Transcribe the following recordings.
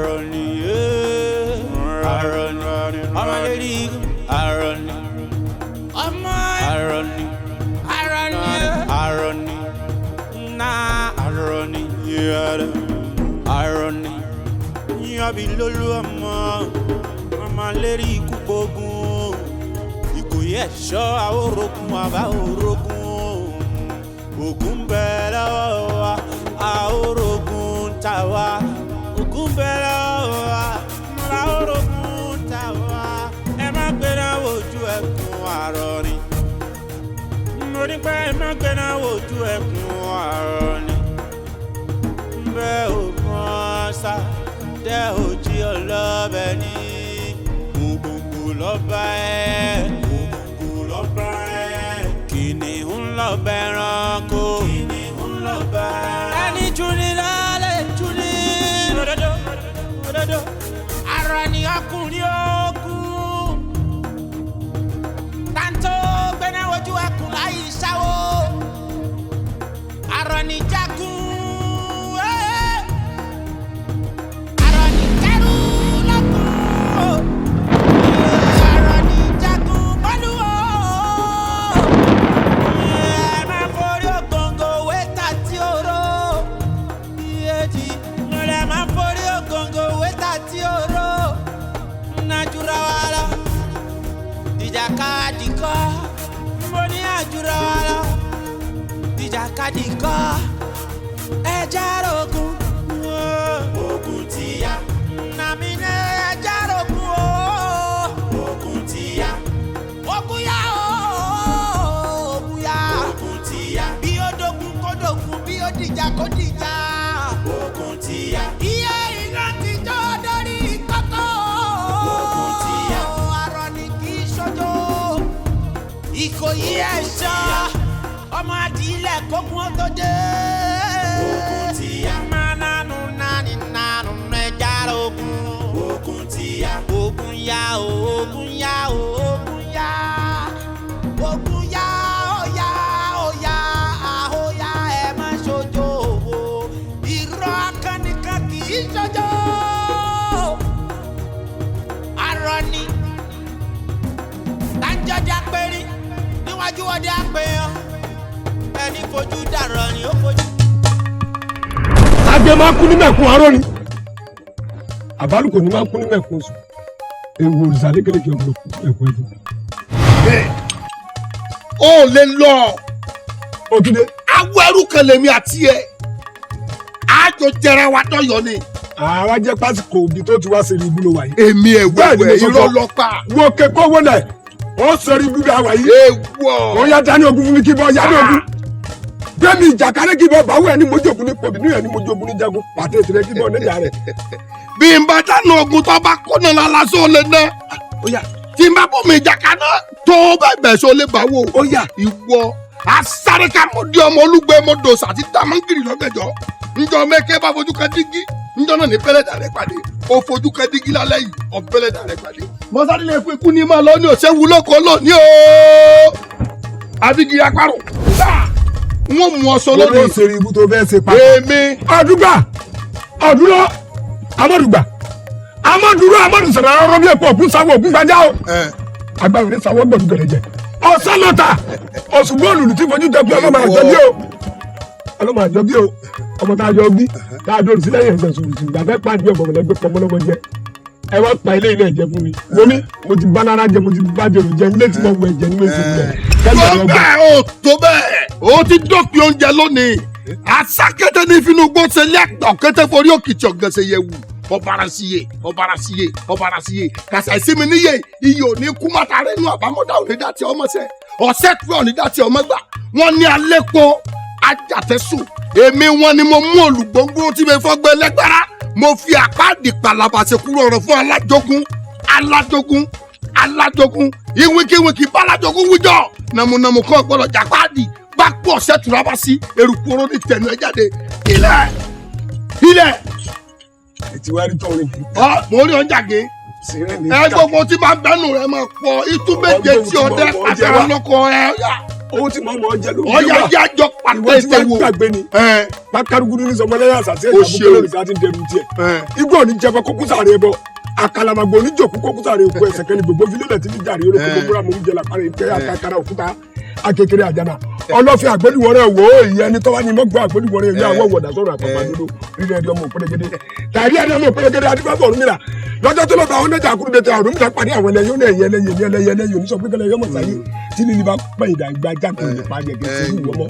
Àrọ̀nì àrọ̀nì ọmọ lérí ikú àrọ̀nì ọmọ àrọ̀nì àrọ̀nì àrọ̀nì ná àrọ̀nì àrọ̀nì yọ̀bí lólú ọmọ ọmọ lérí ikú gbógun Ìkòyí ẹ̀ṣọ́ àwòrógùn àbá òrógùn ògùn bẹ lọ́wọ́ wa àwòrógùn tà wá ògùn bẹ lọ́wọ́ wa àwòrógùn tà wá ẹ má gbéra wojú ẹkùn àrọ̀nì mo ní pé ẹ má gbéra wojú ẹkùn àrọ̀nì bẹ́ẹ̀ ò mọ̀ sá tẹ́ ò jí ọlọ́bẹ ní gbogbogbò lọ́ba ẹ̀ gbogbogbò lọ́ba ẹ̀ kìnìún lọ́ba ẹranko kìnìún lọ́ba ẹni juni lálẹ́ juni. Òdodo òdodo àrọ̀nì ọkùnrin ogun tàǹtó gbẹ́nà wojú ẹkùn láyé sáwó àrọ̀nì jagun. Àrọ̀nì kẹrù lọ́kùn o. Àrọ̀nì jagun bọ́lú o. Ẹ máa forí ògòǹgò wéta tí ó ró. Ìyèjì ẹ máa forí ògòǹgò wéta tí ó ró. Nàjúra wa lọ. Ìjàkadì kọ́. Mo ní àjúra wa lọ. Ìjàkadì kọ́. Ẹ járogun. Ogun ti yá. Nàmí ní ẹ járogun o. Ogun ti yá. Ogun yá o. Ogun yá. Ogun ti yá. Bí ó dogun kó dogun, bí ó dìjà kó dìjà. Ogun ti yá. Iye iná ti jó dórí kókó. Ogun ti yá. Àrọ̀nì kì í ṣojo. Ìkòyí ẹ̀ṣọ́ ọmọ adìlẹ̀ kókun ó tó dé. Ogun ti yá. Máa nánú nání nánú ẹja rogun. Ogun ti yá. Ogun yá o, ogun yá o, ogun yá. Ogun yá ó yá ó yá ó yá ẹ má ṣojo o. Irọ́ akánìkan kì í ṣojo. Àrọ̀nì tájọ́jà pérí níwájú ọdẹ àpèyàn ẹni fojú dàrọ̀ ni ó fojú. Agbe máa kú ní mẹ̀kún aró ni àbálùkò ní máa kú ní mẹ̀kún oṣù ewu òrìṣà lékeleke ọ̀gbọ̀n ẹ̀kún ẹ̀kún. Ó lè lọ. Òtúndé. Awọ ẹrú kan lèmi àti ẹ àjọ jẹra wa dọyọ ni. Àwa jẹ́ pásíkò òbí tó ti wá sí ibú ló wà yìí. Èmi Bẹ́ẹ̀ ni ẹ̀wẹ̀wẹ̀ mo sọ irọ́ fún ọ. lọ pa. Wo kẹ́kọ̀ọ́ wọlé ó sọrí ibú bá wà yìí. Ewọ. Ó yá dání ogun fún mi kí bọ́ yá ní ogun. Gbẹ̀mí ìjàkárẹ́ kí bọ́ báwọ̀ ẹni mojú ogun ní pòbí ní ẹni mojú ogun ní jagun pàtẹ́ ìtìrẹ́ kí bọ́ níjà rẹ̀. Bí n bá dáná ogun tó bá kóná lálá só lè ná. Ó yá. Tí n bá bọ́ mi ìjàkà náà tó bá bẹ̀ só lè bá wò. Ó yá. Ìwọ asáré ká mo di ọmọ olúgbẹ mo dòsà àti dámọ́ngìrì lọ́gẹ̀jọ́ njọ mẹ́kẹ́ bá fojú kan dígí njọ náà ní pẹ́lẹ́dà rẹ pàdé ó fojú kan dígí lálẹ́ yìí ọ pẹ́lẹ́dà rẹ pàdé. Mọ́sálí lè fún ikú ní máa lọ ní òṣèwú lóko lónìí o àbígi apárò wọ́n mú ọ sọ Lórí lónìí. òṣèré ibú tó fẹ́ ṣe pa. Èmi. Ọdúgba ọdúró amọdùgbà amọdúró amọdùsọ̀rọ̀ ọ̀rọ̀ bí ẹ̀kọ́ ògùn sáwọ́ ògùn gbajà o. Agbára ní sáwọ́ gbọ̀dú gẹ̀rẹ́jẹ. Ọ̀sán lọ́ta ọ̀ṣùgbọ́n olùlù tí fojú tẹ pé ọlọ́mọ àjọ bí o. Ọlọ́mọ àjọ bí o. Ọmọ tá a jọ bí tá a dóòlù sílẹ̀ yẹn gbẹ̀sùn ìsìn ìgbà fẹ́ pàdé ọmọ ọmọlẹ́gbẹ́ pọmọlọ́mọ jẹ. Ẹ wá pa ilé ilé ẹ̀jẹ̀ fún mi. Mo ní mo ti bá náírà jẹ mo ti bá jẹrù jẹ ilé tí mo wọ ẹ̀jẹ̀ ní méjì rẹ̀. Tó bẹ́ẹ̀ o tó bẹ́ẹ̀ o ti dópin oúnjẹ lónìí asákété ní finugbó ṣẹlẹ̀ àgbà òkété forí òkìtì ọ̀gẹ̀sẹ̀ yẹ wù ọ̀bàràsíyè ọ̀bàràsíyè ọ̀bàràsíyè kàṣà ìsinmi níyè iye òní kú mọ́ta rẹ̀ nù àbámọ́dá òní dá tí ọmọ sẹ́ ọ̀sẹ̀ tí òní dá tí ọmọ gbà wọ́n ní alẹ́ pọ̀ ajàtẹ́sùn èmi wọn ni mo mú olùgbòǹgbò tí mi fọ́gbẹ́ lẹ́gbẹ̀rá mo fi àpáàdì pàlàbà ṣekúrò ọ̀rọ̀ fún alájogún alájogún alájogún ìwíkíwíkí bálájogún wíjọ nàmúnàmú kan gbọ́dọ̀ jàpáàdì bá pọ̀ ṣẹ́tura bá sí eruku oró ní tẹnu ẹ jáde ilẹ̀ ilẹ̀. Ẹ ti wá rí tọrin. Ọ mo rí ọjà gé ẹ gbogbo tí máa ń bẹnu rẹ máa pọ̀ itú méje tí ọdẹ pàtàkì lọkọ ẹ. Owó tí màá mọ̀ ọ́ jẹ ló ń gbé wá. Ọ̀yá yájọ pàtẹ́ ìwọ tí wàá gbàgbé ni. Pákárùgúdú ní sọmọlẹ́yà àṣàṣe ìṣàbùkù lórí sáà ti ń dẹrù tiẹ̀. Igbó ò ní jẹbọ kókó sàré bọ. Àkàlàmàgbò oníjòkú kókó sàré òkú ẹsẹ̀ kẹ́ni gbogbo fílẹ̀ tí níjà rí olóko gbogbo àmọ́ oúnjẹ làpárẹ̀ ìkẹyà àkàkàrà òkúta akékeré àjànà. Ọlọ́fin àgbẹ̀dìwọ̀rẹ́ wò ó ìyẹn ní tọ́wá ni mọ́gbọ́ àgbẹ̀dìwọ̀rẹ́ ìyá àwọ̀ wọ̀dà sọ̀rọ̀ àpapà dúdú rírẹ̀ ẹ̀dí ọmọ òpèrègede tàbí ẹ̀dí ọmọ òpèrègede adúgbò Ọ̀rúnmìlà lọ́jọ́ tó lọ́ba àwọn ọ̀nẹ́jà àkúrúdẹ tẹ Ọ̀rúnmìlà pàdé àwọn ẹlẹ́yìn ó ní ẹ̀yẹ ẹlẹ́yìn ní ẹlẹ́yẹ ẹlẹ́yìn oníṣọ́ pé kẹlẹ́ yọmọ sáyé tí nílí bá pẹ́ ìdá ìgbà jákè lè pa gẹ̀gẹ́ sí ìwọ mọ́.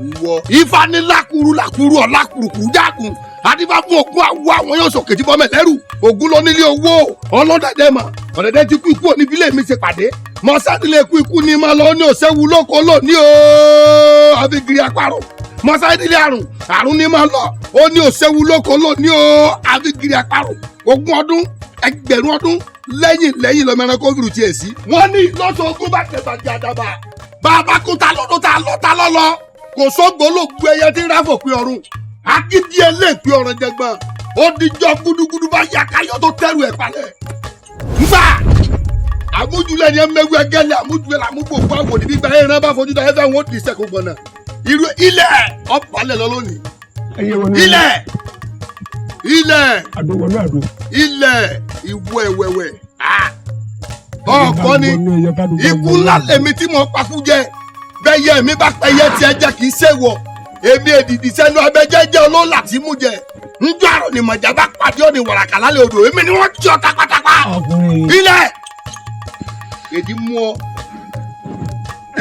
Ifá ní lákùrú lákùrú ọ̀làkùrùkùrù jákùn adífá fún ògún àwọ àwọn yóò sòkè tí bọ́mẹ̀ lẹ́rù ògún ló nílé owó ọlọ́dẹ̀dẹ̀ mà ọ̀dẹ̀dẹ̀ ti kú ikú òní bílẹ̀ mi ṣe pàdé mọ́sádìlẹ̀ kú ikú ni má lọ ní òṣèwú lóko lónìí o àfi gírí apárò mọ́sádìlẹ̀ àrùn àrùn ni má lọ ó ní òṣèwú lóko lónìí o àfi gírí apárò ogún ọdún ẹgbẹ̀rún ọdún lẹ́yìn lẹ́yìn lọ́mọ ẹranko fìrù tiẹ̀ sí. Wọ́n ní lọ́sọ̀ ogún bá tẹ̀sán di àdàbà bàbá kú ta lọ́dún ta lọ́ta lọ́lọ́ kò sógbó ló gbé ẹyẹ tí ń ráfò pé ọ̀run akíndí ẹlẹ́ẹ̀pẹ́ ọ̀rọ̀ jẹgbọ́n ó dijọ́ gúdúgúdú bá yà káyọ̀ tó tẹ́rù ẹ̀ palẹ̀. Nfa àmójúlẹ̀ ni ẹ mẹ́wú ẹgẹ́lẹ̀ àmójúlẹ̀ làmúgbò fún àwọn òní gbígbà ẹran bá fojú da ẹ fẹ́ wọn ó di sẹ́kù gbọ̀nà irú ilẹ̀ ọ̀pálẹ̀ lọ lónìí. Ilẹ̀ ilẹ̀ ilẹ̀ ìwọ ẹ̀wẹ̀wẹ̀ ọ̀pọ̀ ni ikú ńlá lèmi tí mo pakú jẹ bẹ́yẹ mi bá pẹ́yẹ tiẹ̀ jẹ́ kì í ṣèwọ̀ èmi èdìdì sẹ́nu abẹ́jẹ́jẹ́ olóòlà tí mú jẹ njọ́ àrò ni mọ̀já bá pàdé òní wàràkà lálẹ́ odò èmi ni wọ́n jọ tapatapa ilẹ̀ èdè mú ọ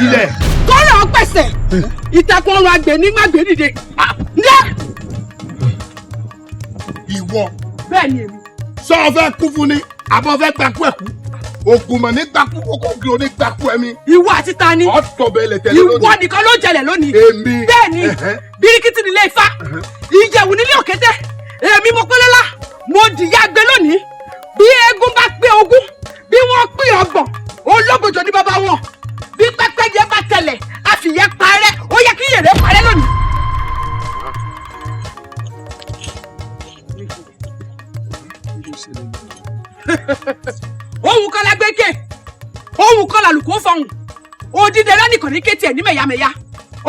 ilẹ̀. Kọ́rọ̀ pẹ̀sẹ̀ ìtàkùn ọrọ̀ àgbẹ̀ ní má gbé dìde. Ìwọ. Bẹ́ẹ̀ ni èmi. Sọ ọ fẹ́ kú fún ni àbọ̀ fẹ́ gbakú ẹ̀kú ògùnmọ̀ ní gbakú kókó kí o ní gbakú ẹ̀mí. Ìwọ àti ta ni. Ọ̀tọ̀ bẹ́ẹ̀ lẹ tẹ́lẹ̀ lónìí. Ìwọ nìkan ló jẹlẹ̀ lónìí. Èmi. Bẹ́ẹ̀ ni bíríkìtì nílé Ifá ìyẹ̀wù nílé òkété èmi mo pé lọ́lá mo dìyà gbé lónìí bí eégún bá pé ogún bí wọ́n pín ọgbọ̀n ológbòjò ní bàbá wọn bí pẹ́pẹ́yẹ bá tẹlẹ̀ àfìyẹ́ parẹ́ ó yẹ kí yèrè parẹ́ lónìí. Ohun kan la gbé ké ohun kan làlùkò fọhùn òdìdẹrẹ́ nìkan ní kété ẹ̀ ní mẹ̀yàmẹ̀yà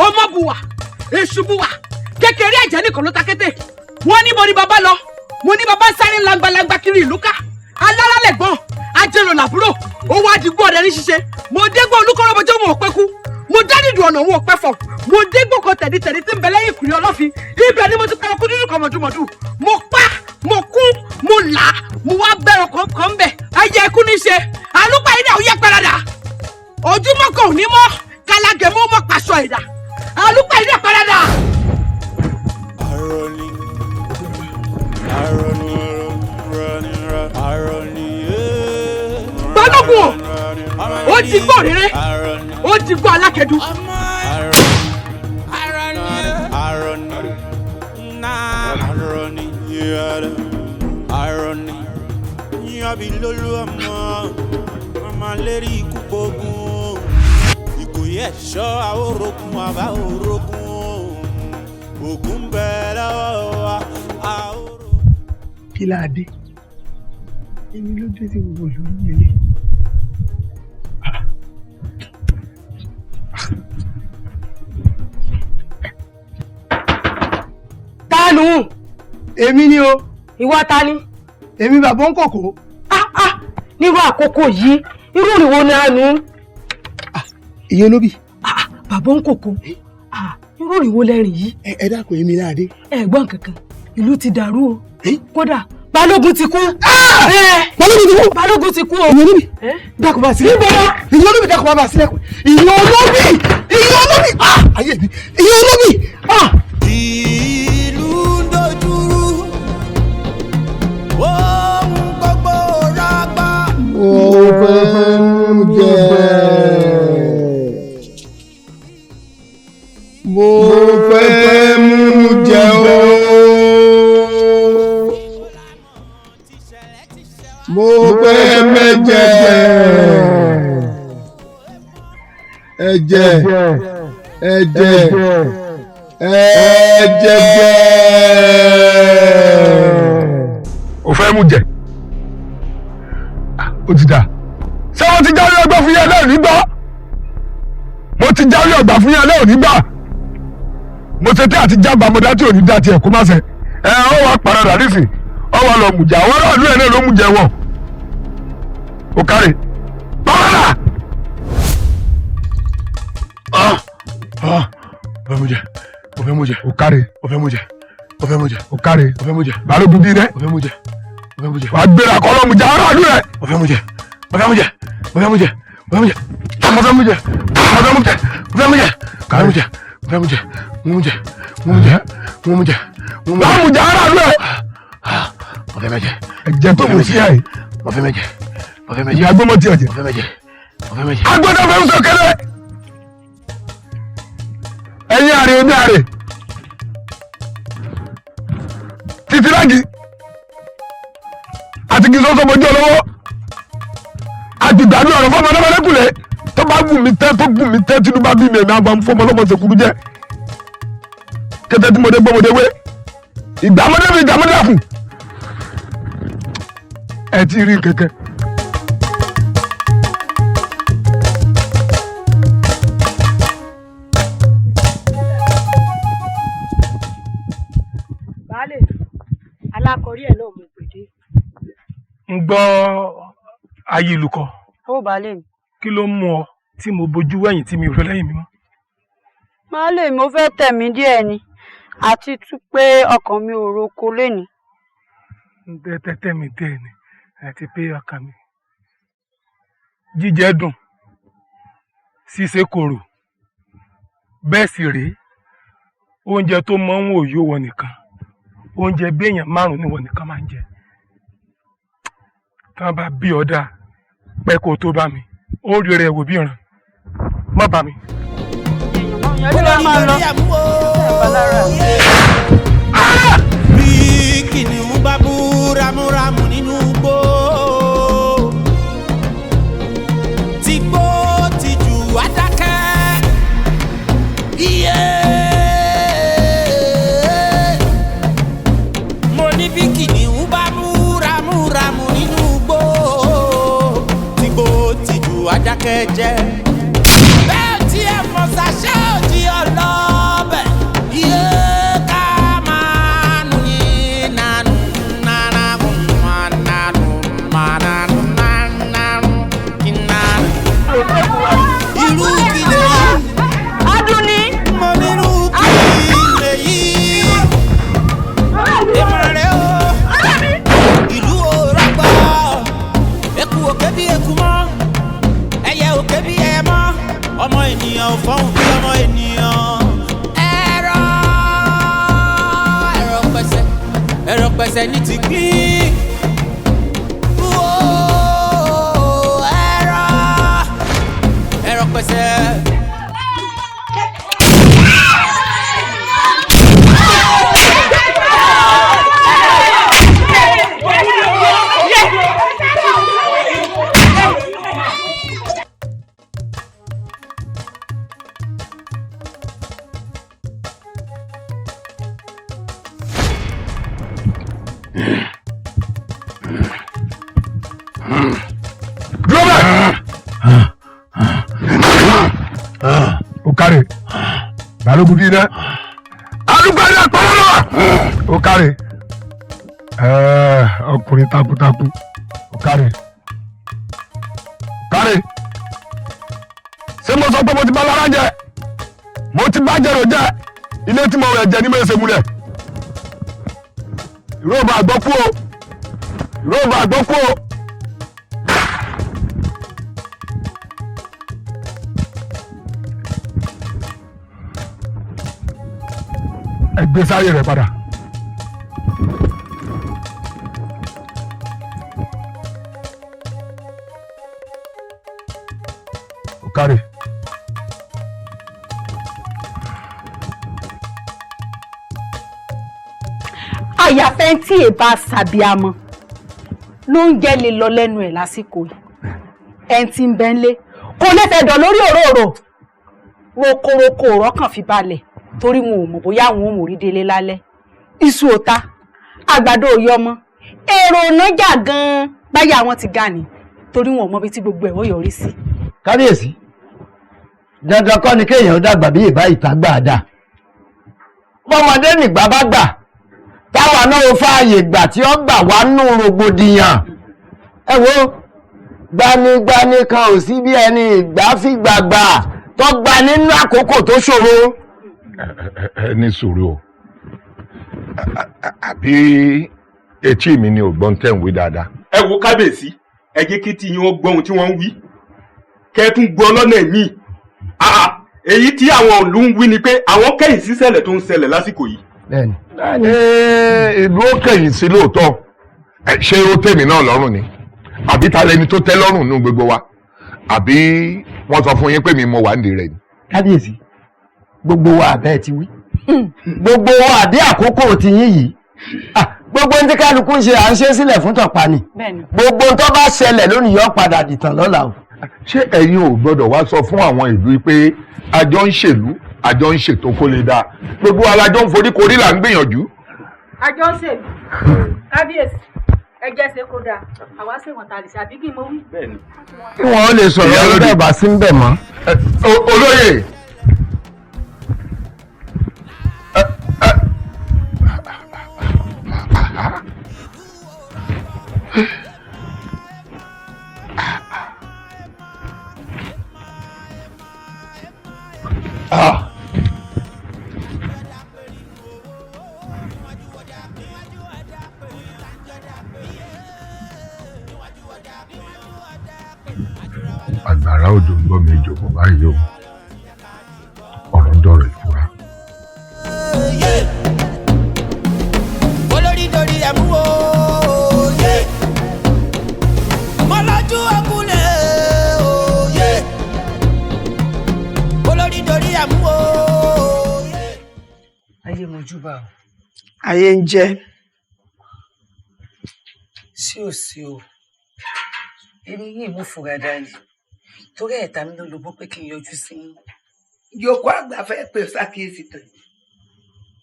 ọmọ buwà èṣù buwà kékeré ẹ̀jẹ̀ nìkan ló ta kété wọ́n ní mo ní bàbá lọ mo ní bàbá sáré langbalangba kiri ìlú ká alára lẹ̀gbọ́n ajérò làbúrò owó adigun ọ̀dẹ ní ṣíṣe mo dégbò olúkọ́rọ́bọjọ́ wọn ò pẹ́ kú mo dánìdù ọ̀nà wọn ò pẹ́ fọ̀ mo dégbò kan tẹ̀dítẹ̀dí tí ń bẹ lẹ́yìn ìkùrẹ́ ọlọ́fin ibẹ̀ ni mo ti pẹ̀rọ kú dúdú kan mọ̀dúmọ̀dú mo pa mo kú mo là mo wá bẹ̀rọ̀ kọ̀ọ̀kan bẹ̀ ayé ikú ní ṣe àlùpàá yìí náà ó yẹ parada ojúmọ́ kan ò ní mọ́ kálágẹ̀mọ́ mọ́ pàṣọ ìdá àlùpàá yìí náà parada. Balógun o ó ti gbọ́ rere ó ti gbọ́ alákẹ́dù. Ẹ̀ṣọ́ àwòrógùn àbáwòrógùn ògùn bẹ́ẹ̀ lọ́wọ́ wa àwòrógùn. Kí la dé? Èmi ló dé sí gbogbo ìlú nílé. Tánu. Èmi ni o. Ìwọ ta ni? Èmi bàbá ń kòkó. Nírú àkókò yìí, irú ìwọ ni a nù. Ìyẹn olóbì. Bàbá ń kòkó. Irú ìwọ lẹ́rìn yìí. Ẹ dákun èmi láàdé. Ẹ gbọ́n kankan, ìlú ti dàrú o. Kódà Balógun ti kú. Balógun ti kú. Balógun ti kú o. Ìyẹn olóbì. Dákun bá sílẹ̀kùn. Ìyẹn olóbì dákun bá sílẹ̀kùn. Ìyẹn olóbì. Ìyẹn olóbì. Ayé mi. Ìyẹn olóbì. Ìlú ń dojúrú, ohun gbogbo rọgbọ. Mo fẹ́ mú jẹ. Mo fẹ́ mú jẹ o. Mo fẹ́ mẹ́jẹ. Ẹ̀jẹ̀ ẹ̀jẹ̀ ẹ̀jẹ̀ jẹ. O fẹ́ mú jẹ? O ti dà. Ṣé wọ́n ti jáwé ọgbọ́n fún yẹn náà nígbọ́? Mo ti jáwé ọgbà fún yín alẹ́ òní gbà. Mo ṣe tí àti jábà mo dá tí òní dá tiẹ̀ kó má ṣe. Ẹ ọ wá paradà nísìn, ọ wá lọ mùjà, àwọn aráàlú ẹ̀ náà ló mú jẹ wọ̀. Ó kárẹ̀ paradà. Mo fẹ́ mú jẹ, mo fẹ́ mú jẹ. Ó kárẹ̀. Mo fẹ́ mú jẹ, mo fẹ́ mú jẹ. Ó kárẹ̀. Mo fẹ́ mú jẹ. Balógun bí rẹ. Mo fẹ́ mú jẹ, mo fẹ́ mú jẹ. Wàá gbéra kọ́ lọ́mùjà aráàlú ẹ̀. Mo fẹ́ mú jẹ, mo fẹ́ mú jẹ, mo fẹ́ mú jẹ, mo fẹ́ mú jẹ, mo fẹ́ mú jẹ, mo fẹ́ mú jẹ, mo fẹ́ mú jẹ, mo fẹ́ mú jẹ, mo fẹ́ mú jẹ, mo mú jẹ, mo mú jẹ, mo mú jẹ, mo mú jẹ. Lọ́mùjà aráàlú ẹ̀. Mo fẹ́ mẹ́jẹ. Ẹ̀jẹ̀ tó kù sí ẹ̀. Mo fẹ́ mẹ́jẹ, mo fẹ́ mẹ́jẹ. Ìyá gbọ́mọ tí ọ̀jẹ̀. Mo fẹ́ mẹ́jẹ, mo fẹ́ mẹ́jẹ. Agbọ́dọ̀ fẹ́ sọ kẹlẹ́. Ẹ̀yin àrè omi àrè. Títí lági. Àti kí sọ́sọ́ mojú ọlọ́wọ́. Àti ìgbàdùn ọ̀rọ̀ fọmọ ọlọ́mọdékùnlé. Tó bá gùn mí tẹ́ tó gùn mí tẹ́ tínú bá bí mi èmi àgbà fọmọ ọlọ́mọ ṣèkúrú jẹ́. Kété tí mo dé gbọ́mọdé wé. Ìgbàmọdé mi ìgbàmọdé àfùn. Ẹ ti rí kẹ̀kẹ́. Baálé alákọ̀rí ẹ̀ náà mo pè dé. Ń gbọ́ ayélujọ. Ó baálé mi. Kí ló mú ọ tí mo bojú wẹ̀yìn tí mi ò rí lẹ́yìn mi mọ́? Baálé mi, mo fẹ́ tẹ̀ mí díẹ̀ ni àti tún pé ọkàn mi ò roko lénìí. Tẹ́tẹ́ mi díẹ̀ ni àti pé ọkàn mi. Jíjẹ dùn, ṣíṣe korò, bẹ́ẹ̀ sì rèé, oúnjẹ tó mọ́ ń wò yóò wọ nìkan, oúnjẹ bí èèyàn márùn-ún níwọ nìkan máa ń jẹ. Tí wọ́n bá bí ọ dáa, pẹ́ kó tó bá mi, ó rí rẹ̀ wò bí ìràn, má bá mi. Bí kìnìún bá bú ramúramù nínú igbó, tìgbó tìjù á dákẹ́. Iye mo ní bí kìnìún bá bú ramúramù nínú igbó, tìgbó tìjù á dákẹ́ jẹ́. Bẹ́ẹ̀ tí ẹ mọ̀ ṣàṣẹ́ òjì ọlọ́bẹ̀. Iye ká máa nù yín nánú nánú nánú nánú nánú kí nánú. Irú kí lè yí? Adúní. Mo nírú kí lè yí? Èmọ̀ rẹ̀ o, ìlú ò rọgbọ. Eku òkè bí eku mọ́, ẹyẹ òkè bí ẹyẹ mọ́, ọmọ ènìyàn ò fọ́hùn bí ọmọ ènìyàn. Ẹ̀rọ ẹ̀rọ pẹ̀sẹ̀, ẹ̀rọ pẹ̀sẹ̀ ní ti gbìn. Wó ẹ̀rọ ẹ̀rọ pẹ̀sẹ̀. Dúró bẹ́ẹ̀. Ó kárẹ̀. Balógun bí iná. Alúgbàdì àpárá. Ó kárẹ̀. Ọkùnrin takuntakun. Ó kárẹ̀. Kárẹ̀. Ṣé mo sọ pé mo ti bá lára jẹ? Mo ti bá jẹrò jẹ. Ilé tí mo rẹ̀ jẹ ní mẹ́sẹ̀ múlẹ̀. Ìró bá gbọ́ kú o. Ìró bá gbọ́ kú o. Ẹ gbé sáré rẹ padà. Ó kárẹ̀. Àyàfẹ́ tí è bá ṣàbíamọ ló ń jẹ́ lè lọ lẹ́nu ẹ̀ lásìkò yìí. Ẹn tí ń bẹ ń lé kò lè fẹ́ dọ̀ lórí òróró, rokoroko ọ̀rọ̀ kàn fi balẹ̀ torí wọn ò mọ̀ bóyá àwọn ò mórí délé lálẹ́. Iṣu òta, àgbàdo òyọmọ, èrò ọ̀nàjà gan-an báyà wọn ti ga ni torí wọn ò mọ ibi tí gbogbo ẹ̀ ó yọrí sí. Kábíyèsí, Dandan kọ́ ni kéèyàn dàgbà bí ìbá ìta gbà dà. Bọ́mọdé nìgbà bá gbà táwa náà ó fààyè gbà tí ó gbà wá nù rògbòdìyàn. Ẹ wo, gbanigbani kan ò sí bí ẹni ìgbà fìgbàgbà tó gba nínú àkókò tó ṣòro. Ẹ ní sùúrù o, àbí etí mi ni ò gbọ́n tẹ̀ ń wí dáadáa? Ẹ wo kábíyèsí, ẹ jẹ́ kí tí yín ó gbọ́ ohun tí wọ́n ń wí, kẹ́ ẹ tún gbọ́ lọ́nà míì. Èyí tí àwọn ìlú ń wí ni pé àwọn kẹ́yìn sí ṣẹlẹ̀ tó ń ṣẹlẹ̀ lásìkò yìí. Bẹ́ẹ̀ni. Ìlú ó kẹ̀yìn sí lóòótọ́. Ṣé ó tẹ̀mí náà lọ́rùn ni? Àbí ta lẹni tó tẹ́ lọ́rùn nínú gbogbo wa? Àbí wọ́n sọ fún yín pé mi mo wà nídìí rẹ̀ ni? Kábíyèsí, gbogbo wa àbẹ́ ti wí, gbogbo wa àdé àkókò ti yín yìí, gbogbo ní kálukú ń ṣe à ń ṣe sílẹ̀ fún tọ̀pa ni. Gbogbo tó bá ṣẹlẹ̀ lónìí yóò padà dìtàn lọ́la o. Ṣé ẹ̀yin ò gbọ́dọ̀ wá sọ fún àwọn ìlú pé àjọ ń ṣèlú, àjọ ń ṣètò kó lè dáa, gbogbo alájọ ń foríkorí là ń gbìyànjú? Àjọ ń ṣèlú, kábíyèsí, ẹ jẹ́ ṣe kó dáa, àwa ṣe wọ̀n ta lè ṣe àbí kí n mo wí. Kí wọ́n lè sọ̀rọ̀ bẹ́ẹ̀ bá sí ń bẹ̀ mọ́. Olóyè. Àgbàrá òjò ń gbọ́ mi ìjòkó báyìí o, ọ̀rọ̀ ń dọ̀rọ̀ ìfura. Olórí dorí ẹ̀ mú o, yé. Mo lójú ọkùnrin o, yé. Olórí dorí ẹ̀ mú o. Ayé mojúbà o. Ayé ń jẹ. Sí ò sí o, èmi yìí mú fura dání torí ẹ̀ta mi ló lobó pé kí n yọjú sí yín. Ìjókòó àgbà fẹ́ pè ọ́ sákìyèsí tán.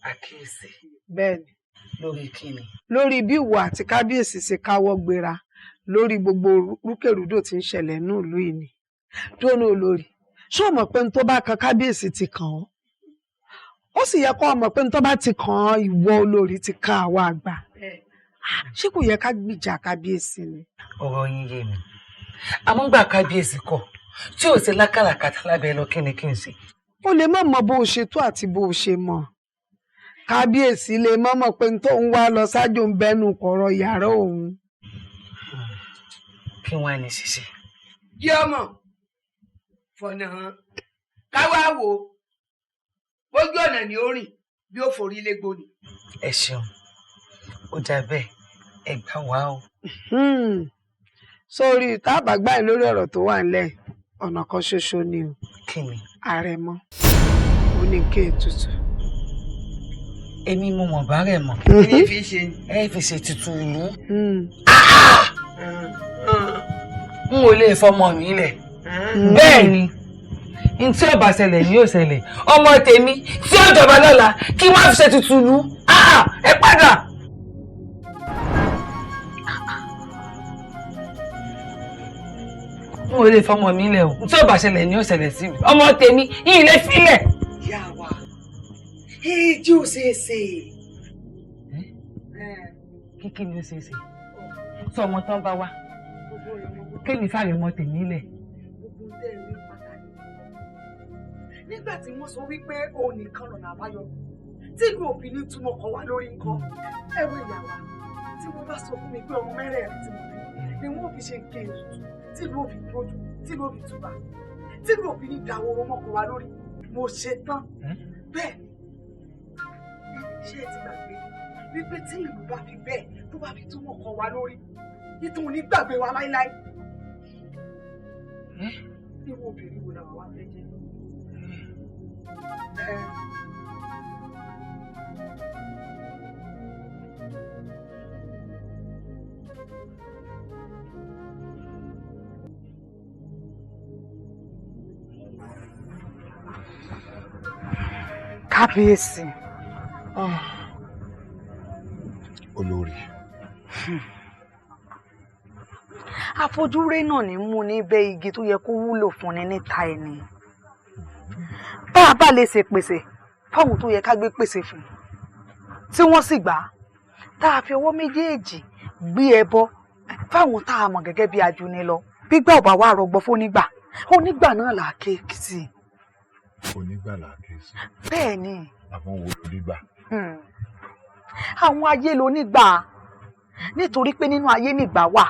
Àkíyèsí? Bẹ́ẹ̀ni. Lórí kíni? Lórí bí ìwọ àti kábíyèsí ṣe káwọ́ gbéra lórí gbogbo rúkèrúdò tí ń ṣẹlẹ̀ ní ìlú yìí ni. Dóná olórí, ṣé o mọ̀ pé n tó bá kan kábíyèsí ti kàn ọ́? Ó sì yẹ kó o mọ̀ pé n tó bá ti kàn ọ́, ìwọ olórí, ti kan àwa àgbà. Ṣé kò yẹ ká gbìjà kábíyèsí ni? Ọ̀rọ̀ yín yé mi, àmọ́ gbà kábíyèsí kọ̀ tí ò ṣe lákàlàkàtà lábẹ́ lọ, kí ni kí n ṣe? Ó lè má mọ bó o ṣe tó àti bó o ṣe mọ̀. Kábíyèsí lè má mọ̀ pé n tó ń wá lọ ṣáájú ń bẹnu kọ̀rọ̀ yàrá òun. Kí wọ́n á ní ṣiṣẹ́? Jẹ́ ọmọ fọ̀nà hàn káwá wò ó, bójú ọ̀nà ni ó rìn bí ó forí légbò ni. Ẹ ṣeun, ó dà bẹ́ẹ̀, ẹ gbà wá o. Sórí tábà gbà yín lórí ọ̀rọ̀ tó wà nílẹ̀, ọ̀nà kan ṣoṣo ni o. Kí ni? Àrẹ̀mọ ó ní kí ètùtù. Èmi mo mọ̀ bá rẹ̀ mọ̀. Kí ni fi ṣe? Ẹ fi ṣe tutù ìlú. N ò lè fọmọ mi lẹ̀. Bẹ́ẹ̀ ni, n tí ó bá ṣẹlẹ̀ ni yóò ṣẹlẹ̀. Ọmọ tèmi tí ó jọba lọ́la, kí wọ́n fi ṣe tutù ìlú. Ẹ padà. N ò lè fọmọ mi lẹ̀ o. N tí ó bá ṣẹlẹ̀ ni yóò ṣẹlẹ̀ sí mi. Ọmọ tèmi yìí lè filẹ̀. Ìyá wa, èjì ò ṣeé ṣe. Kíkí ni ó ṣeé ṣe? Sọ ọmọ tán bá wá kémi fàrẹ̀ mọ tèmi lẹ̀. Nígbà tí wọ́n sọ wípé òun nìkan lọ̀nà àbáyọ tí ìlú òfin ní túmọ̀ kọ wá lórí nǹkan, ẹ wo ìyá wa, tí wọ́n bá sọ fún mi pé ọmọ mẹ́rẹ̀ẹ̀rin tí mo bí ni wọ́n fi ṣe nǹkan ètùtù tí ìlú òfin tójú, tí ìlú òfin túbà, tí ìlú òfin ní ìdáwọ́rọ́ mọ́kọ wa lórí, mo ṣe tán. Bẹ́ẹ̀ ni, ṣé ẹ ti gbàgbé wípé tí ìlú bá fi bẹ́ẹ̀ tó bá fi túmọ̀ kọ wa lórí, ìtàn ò ní gbàgbé wa láíláí. Irú obìnrin wo làwọn wá fẹ́ jẹ́? Kábíyèsí. Olórí. Àfojúrí náà ní mú ní bẹ́ igi tó yẹ kó wúlò fún ni níta ẹni. bá lè ṣèpèsè fáwọn tó yẹ ká gbé pèsè fún tí wọ́n sì gbà á, tá a fi ọwọ́ méjèèjì gbé ẹbọ fáwọn tá a mọ̀ gẹ́gẹ́ bí ajuni lọ, gbígbà ọ̀bà wa rọgbọ fónígbà, onígbà náà là á ké sí i. Onígbà là á ké sí. Bẹ́ẹ̀ ni. Àwọn wo lónígbà? Àwọn ayé lónígbà, nítorí pé nínú ayé nìgbà wà,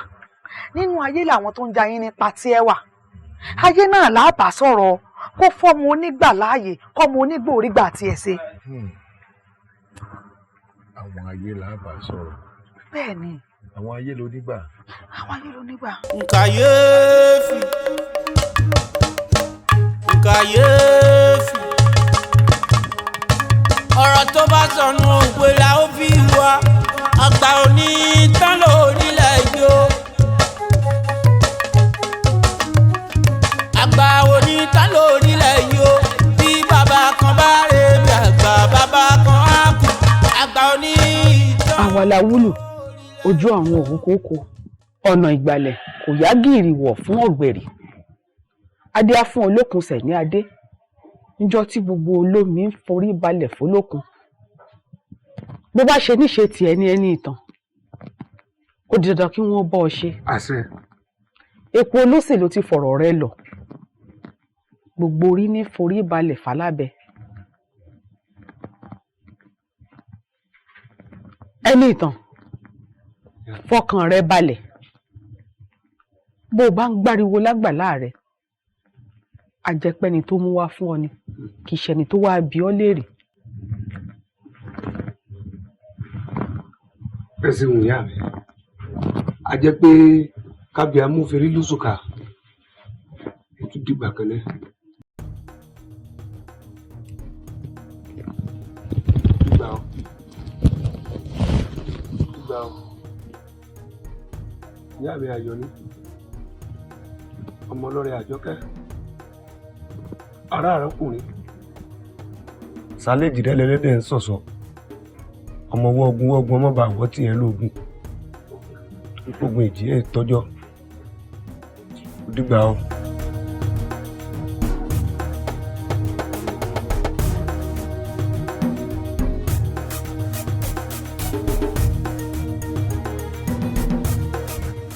nínú ayé làwọn tó ń jayín nípa tí ẹ wà. Ayé náà làbà sọ̀rọ̀ kó fọ́mọ onígbà láàyè, kọ́mọ onígbà orígbà tiẹ̀ ṣe. Àwọn ayé làbà sọ̀rọ̀. Bẹ́ẹ̀ ni. Àwọn ayé lónígbà. Àwọn ayé lónígbà. Kàyéfì, kàyéfì, ọ̀rọ̀ tó bá sọnù òwe la ó fi wá, àgbà òní tán lórílẹ̀ yìí o. Àgbà òní tán lórílẹ̀ yìí o. Bí bàbá kan bá rè bí àgbà, bàbá kan á kú. Àgbà òní tán. Àwa la wúlò ojú ọ̀run òun kókó, ọ̀nà ìgbàlẹ̀ kò yá gìrì wọ̀ fún ọ̀gbẹ̀rì. Adé á fún olókun sẹ̀ ní adé níjọ́ tí gbogbo olómi ń forí balẹ̀ fólókun. Bó bá ṣe níṣe tiẹ̀ ní ẹni ìtàn, ó di dandan kí wọ́n bọ́ ọ ṣe. Àṣẹ. Epo olóṣè ló ti fọ̀rọ̀ rẹ lọ, gbogbo orí ní forí balẹ̀ fálábẹ. Ẹni ìtàn, fọkàn rẹ balẹ̀. Bó o bá ń gbáriwo lágbàlá rẹ, àjẹpẹ́ni tó mú wá fún ọ ni, kì í ṣẹni tó wáá bi ọ́ léèrè. Ẹ ṣeun ìyá mi, a jẹ́ pé kábíà mú ferí lóṣùkà ó tún dìgbà kan náà. Dìgbà o, dìgbà o, ìyá mi ayọ̀ ni, ọmọ ọlọ́rẹ̀ àjọkẹ́, ará àrọ́kùnrin. Sálẹ̀jì rẹ̀ lẹ́lẹ́dẹ̀ ń sọ̀sọ̀, ọmọ wọ́ọ̀gùn wọ́ọ̀gùn ọmọ bá wọ́ tiẹ̀ lóògùn, ogun ìjì ẹ̀ tọ́jọ́. Ó dìgbà o.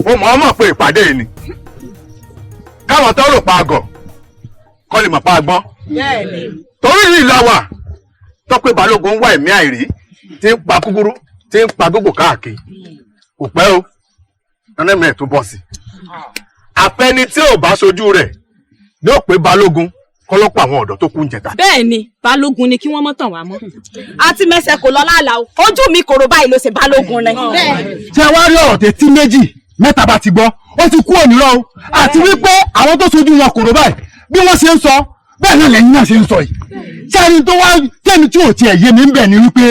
Mo mọ̀ ọ́n mọ̀ pé ìpàdé yìí ni káwọn tó rò pa àgọ̀ kọ́ lè mọ̀ pa àgbọ́n. Torí yìí la wà tọ́pẹ́ balógun ń wá ẹ̀mí àìrí tí ń pa kúkúrú tí ń pa gbogbo káàkiri. Kò pẹ́ o, nánà ẹ̀ tó bọ̀ sí. Àfẹ́ni tí ò bá sojú rẹ̀ ní ó pé balógun kọ́lọ́pọ̀ àwọn ọ̀dọ́ tó kú ń jẹta. Bẹ́ẹ̀ ni, balógun ni kí wọ́n mọ́ tàn wá mọ́. Àti mẹsẹ̀ kò lọ láàlá o, ojú mi kòrò báyìí ló ṣe balógun rẹ. Ṣé wàá rí ọ̀rọ̀ tẹ tí méjì mẹ́ta bá ti gbọ́, ó ti kú ònírọ́ o. Àti wípé àwọn tó sojú wọn kòrò báyìí bí wọ́n ṣe ń sọ bẹ́ẹ̀ náà lẹ́yìn náà ṣe ń sọ yìí. Ṣé ẹni tó wá tẹ̀mí tí ò tiẹ̀ yé mi ń bẹ̀ ni wípé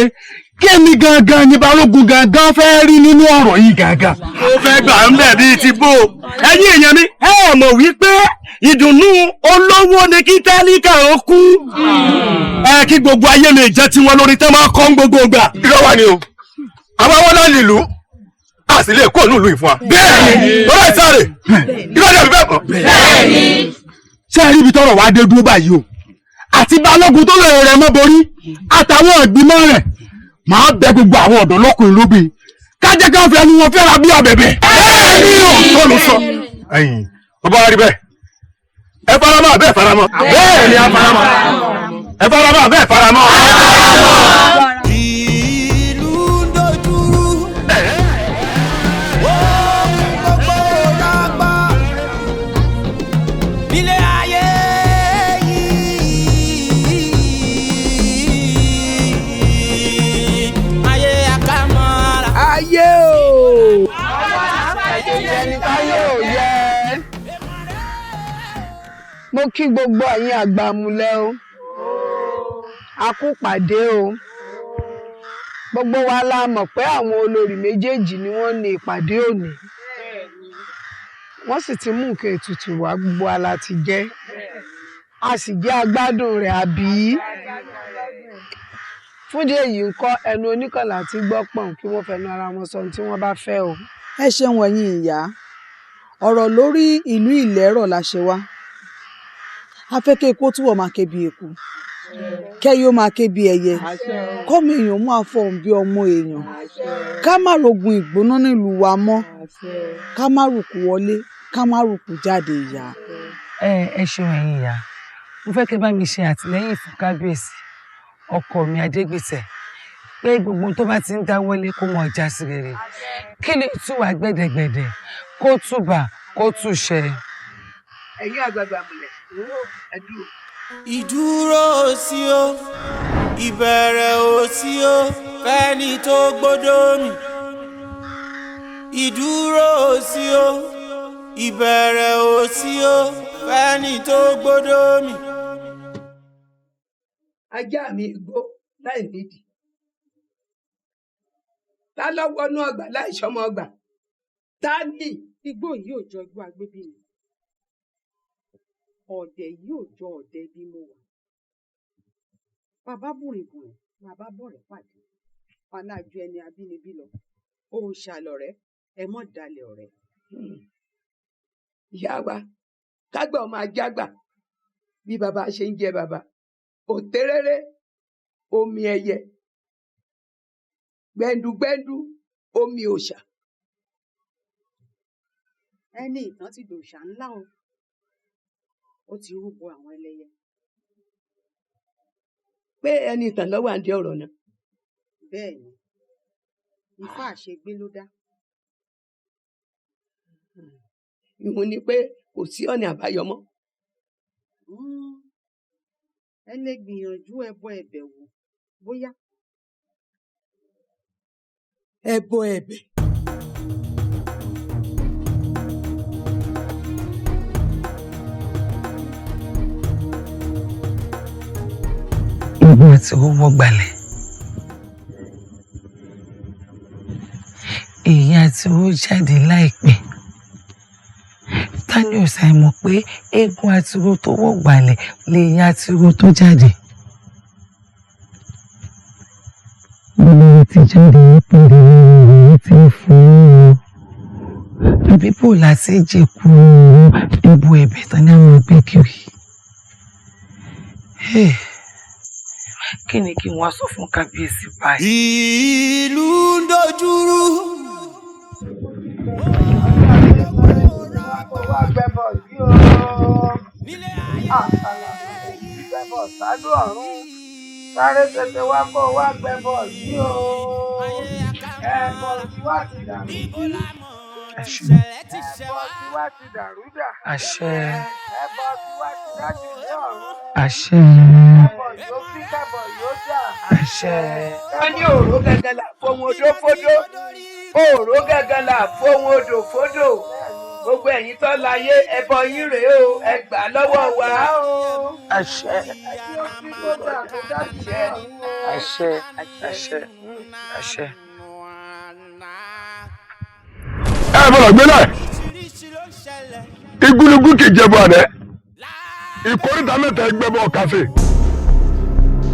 kémi gangan ni balógun gangan fẹ́ rí nínú ọ̀rọ̀ yìí gangan. Ó fẹ́ gbà ń bẹ̀ bíi ti bó. Ẹ̀yin èèyàn mi, ẹ ò mọ̀ wípé ìdùnnú olówó ni kí tálíkà ó kú. Ẹ kí gbogbo ayé lè jẹ́ tiwọn lórí tẹ́ máa kọ́ ń gbogbo ìgbà. Irọ́ wà ní o, àwọn wọn náà nílùú a sì lè kó nílùú ìfún wa. Bẹ́ẹ̀ni, lọ́dọ̀ ìsáré, irọ́ ni àbí bẹ́ẹ̀ kọ́. Bẹ́ẹ̀ni. Ṣé ẹ rí ibi tọ́rọ̀ wá dé dúró báyìí o? Àti balógun tó lè rẹ̀ mọ́ borí àtàwọn ìgbìmọ̀ rẹ̀ máa bẹ gbogbo àwọn ọ̀dọ́ lọ́kùnrin lóbìn kájẹ́ ká fi ẹnu wọn fẹ́ra bí abẹ̀bẹ̀. Bẹ́ẹ̀ni o, tó ló sọ. Ẹ̀yin bàbá wa rí bẹ́ẹ̀, ẹ faramọ́ àbẹ́ faramọ́. Bẹ́ẹ̀ni a faramọ́, ẹ faramọ́ àbẹ́ faramọ́. Ìlú ń dojúrú, ohun gbogbo rọgbọ nílé ayé yìí, ayé àkàmọ́ra. Ayé o. Ẹni táyé ò yẹ. Mo kí gbogbo ẹ̀yin àgbà múlẹ̀ o. A kú pàdé o. Gbogbo wa la mọ̀ pé àwọn olórí méjèèjì ni wọ́n ní ìpàdé òní. Wọ́n sì ti mú nǹkan ètùtù wá, gbogbo wa la ti jẹ. A sì jẹ́ agbádùn rẹ̀ àbí? Fúndì èyí ń kọ́ ẹnu oníkànlá tí gbọ́ pọ̀n kí wọ́n fẹnu ara wọn sọ ohun tí wọ́n bá fẹ́ o. Ẹ ṣeun ẹ̀yin ìyá, ọ̀rọ̀ lórí ìlú Ìlẹ́rọ̀ la ṣe wá. A fẹ́ kí eku ó túbọ̀ máa ké bí eku, Kẹ́yẹ ó máa ké bí ẹyẹ, kọ́mọ èèyàn máa fọhùn bí ọmọ èèyàn, ká má rogun ìgbóná nílùú wa mọ́, ká má rùkù wọlé, ká má rùkù jáde ìyá. Ẹ ṣeun ẹ̀yin ìyá, mo fẹ́ kẹ́ bá mi ṣe àtìlẹ́yìn fún kábíyèsí ọkọ mi Adégbìtẹ̀, pé gbogbo tó bá ti ń dáwọ́lé kó mọ ọjà sí rere, kí lè túwà gbẹ̀dẹ̀gbẹ̀dẹ̀, kó túbà kó túṣẹ. Ẹ̀yin àgbààgbà múlẹ̀ ẹ dúró. Ìdúró sí o, ìbẹ̀rẹ̀ ò sí o, fẹ́ni tó gbódò mi. Ìdúró sí o, ìbẹ̀rẹ̀ ò sí o, fẹ́ni tó gbódò mi. Ajá mi gbó láì nídìí, ta ló wọnú ọgbà láì sọmọ ọgbà, ta ni. Igbó yìí ò jọ igbó agbébí ni, ọ̀dẹ̀ yìí ò jọ ọ̀dẹ̀ bí mo wà. Bàbá bùrìnbùrìn, bàbá bọ̀rẹ̀ pàdé, aláàjù ẹni abínibí lọ, òòṣà lọ̀rẹ́, ẹ mọ́ dalẹ̀ ọ̀rẹ́. Ìyá wa, kágbà ọmọ ajágbà bí bàbá ṣe ń jẹ bàbá, òtéréré omi ẹyẹ, gbẹndugbẹndu omi òòṣà. Ẹni ìtàn ti dòòṣà ńlá o, ó ti rúbọ àwọn ẹlẹ́yẹ. Pé ẹni ìtàn lọ́wọ́ àǹdí ọ̀rọ̀ náà. Bẹ́ẹ̀ ni, ifá àṣegbé ló dá. Ìhun ni pé kò sí ọ̀nà àbáyọ mọ́. Ẹ lè gbìyànjú ẹbọ ẹ̀bẹ̀ wò bóyá. Ẹbọ ẹ̀bẹ̀. Ìgbà tí ó wọ́ gbalẹ̀, èyí àti owó jáde láìpẹ́. Ta ni ò ṣàì mọ̀ pé eégún àtiró tó wọ́ gbalẹ̀ lèyí àtiró tó jáde? Gbogbo ti jáde nípìnlẹ̀ ìròyìn tí ń fún un. Àbí bò láti jẹ̀kú ẹbọ ẹ̀bẹ̀ tán ní àwọn ẹgbẹ́ kiri. Kí ni kí n wá sọ fún kábíyèsí báyìí? Ìlú ń dojúrú. Sáré tètè wá kó wá gbẹbọ yìí o, ẹbọ tí wá ti dàrú, ẹbọ tí wá ti dàrú dà, Àṣẹ. ẹbọ tí wá ti dájú ní ọ̀run, Àṣẹ. ẹbọ yóò fi kẹbọ yóò dà. Àṣẹ. Wọ́n ní òró gẹ́gẹ́ là fohùn odó fódó, òró gẹ́gẹ́ là fohùn odò fódò. Gbogbo ẹ̀yin tó láyé, ẹbọ yín rèé o, ẹ gbà lọ́wọ́ wa. Àṣẹ. Àṣẹ. Àṣẹ. Àṣẹ. Ẹ bọ̀dọ̀ gbélé igúnnugún kì í jẹbọ àná, ìkórìtà mẹ́ta ẹgbẹ́ bọ̀ kàfé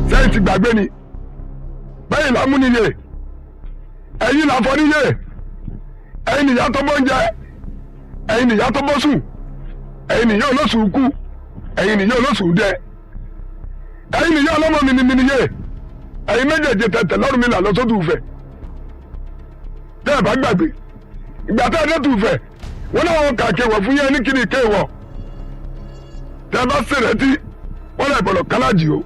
sẹ́yìn ti gbàgbé ni, bẹ́ẹ̀ là mú níyè, ẹ̀yin là fọ́ níyè, ẹ̀yin nìyá tó bọ́ ń jẹ, ẹ̀yin nìyá tó bọ́ sùn, ẹ̀yin nìyá olóṣù kú, ẹ̀yin nìyá olóṣù dẹ, ẹ̀yin nìyá ọlọ́mọ mi ni mi níyè, ẹ̀yin méjèèjì tẹ̀tẹ̀ lọ́rùn mi là lọ sódù Ifẹ̀. Tẹ́ ẹ̀ bá gbàgbé ìgbà tẹ́ ẹ dé tù Ifẹ̀, wọ́n náà wọn kà kéwọ̀ fún yẹn ní kíni kéwọ̀, tẹ́ ẹ bá ṣèrètí wọ́n lè gbọ́dọ̀ kálájì o,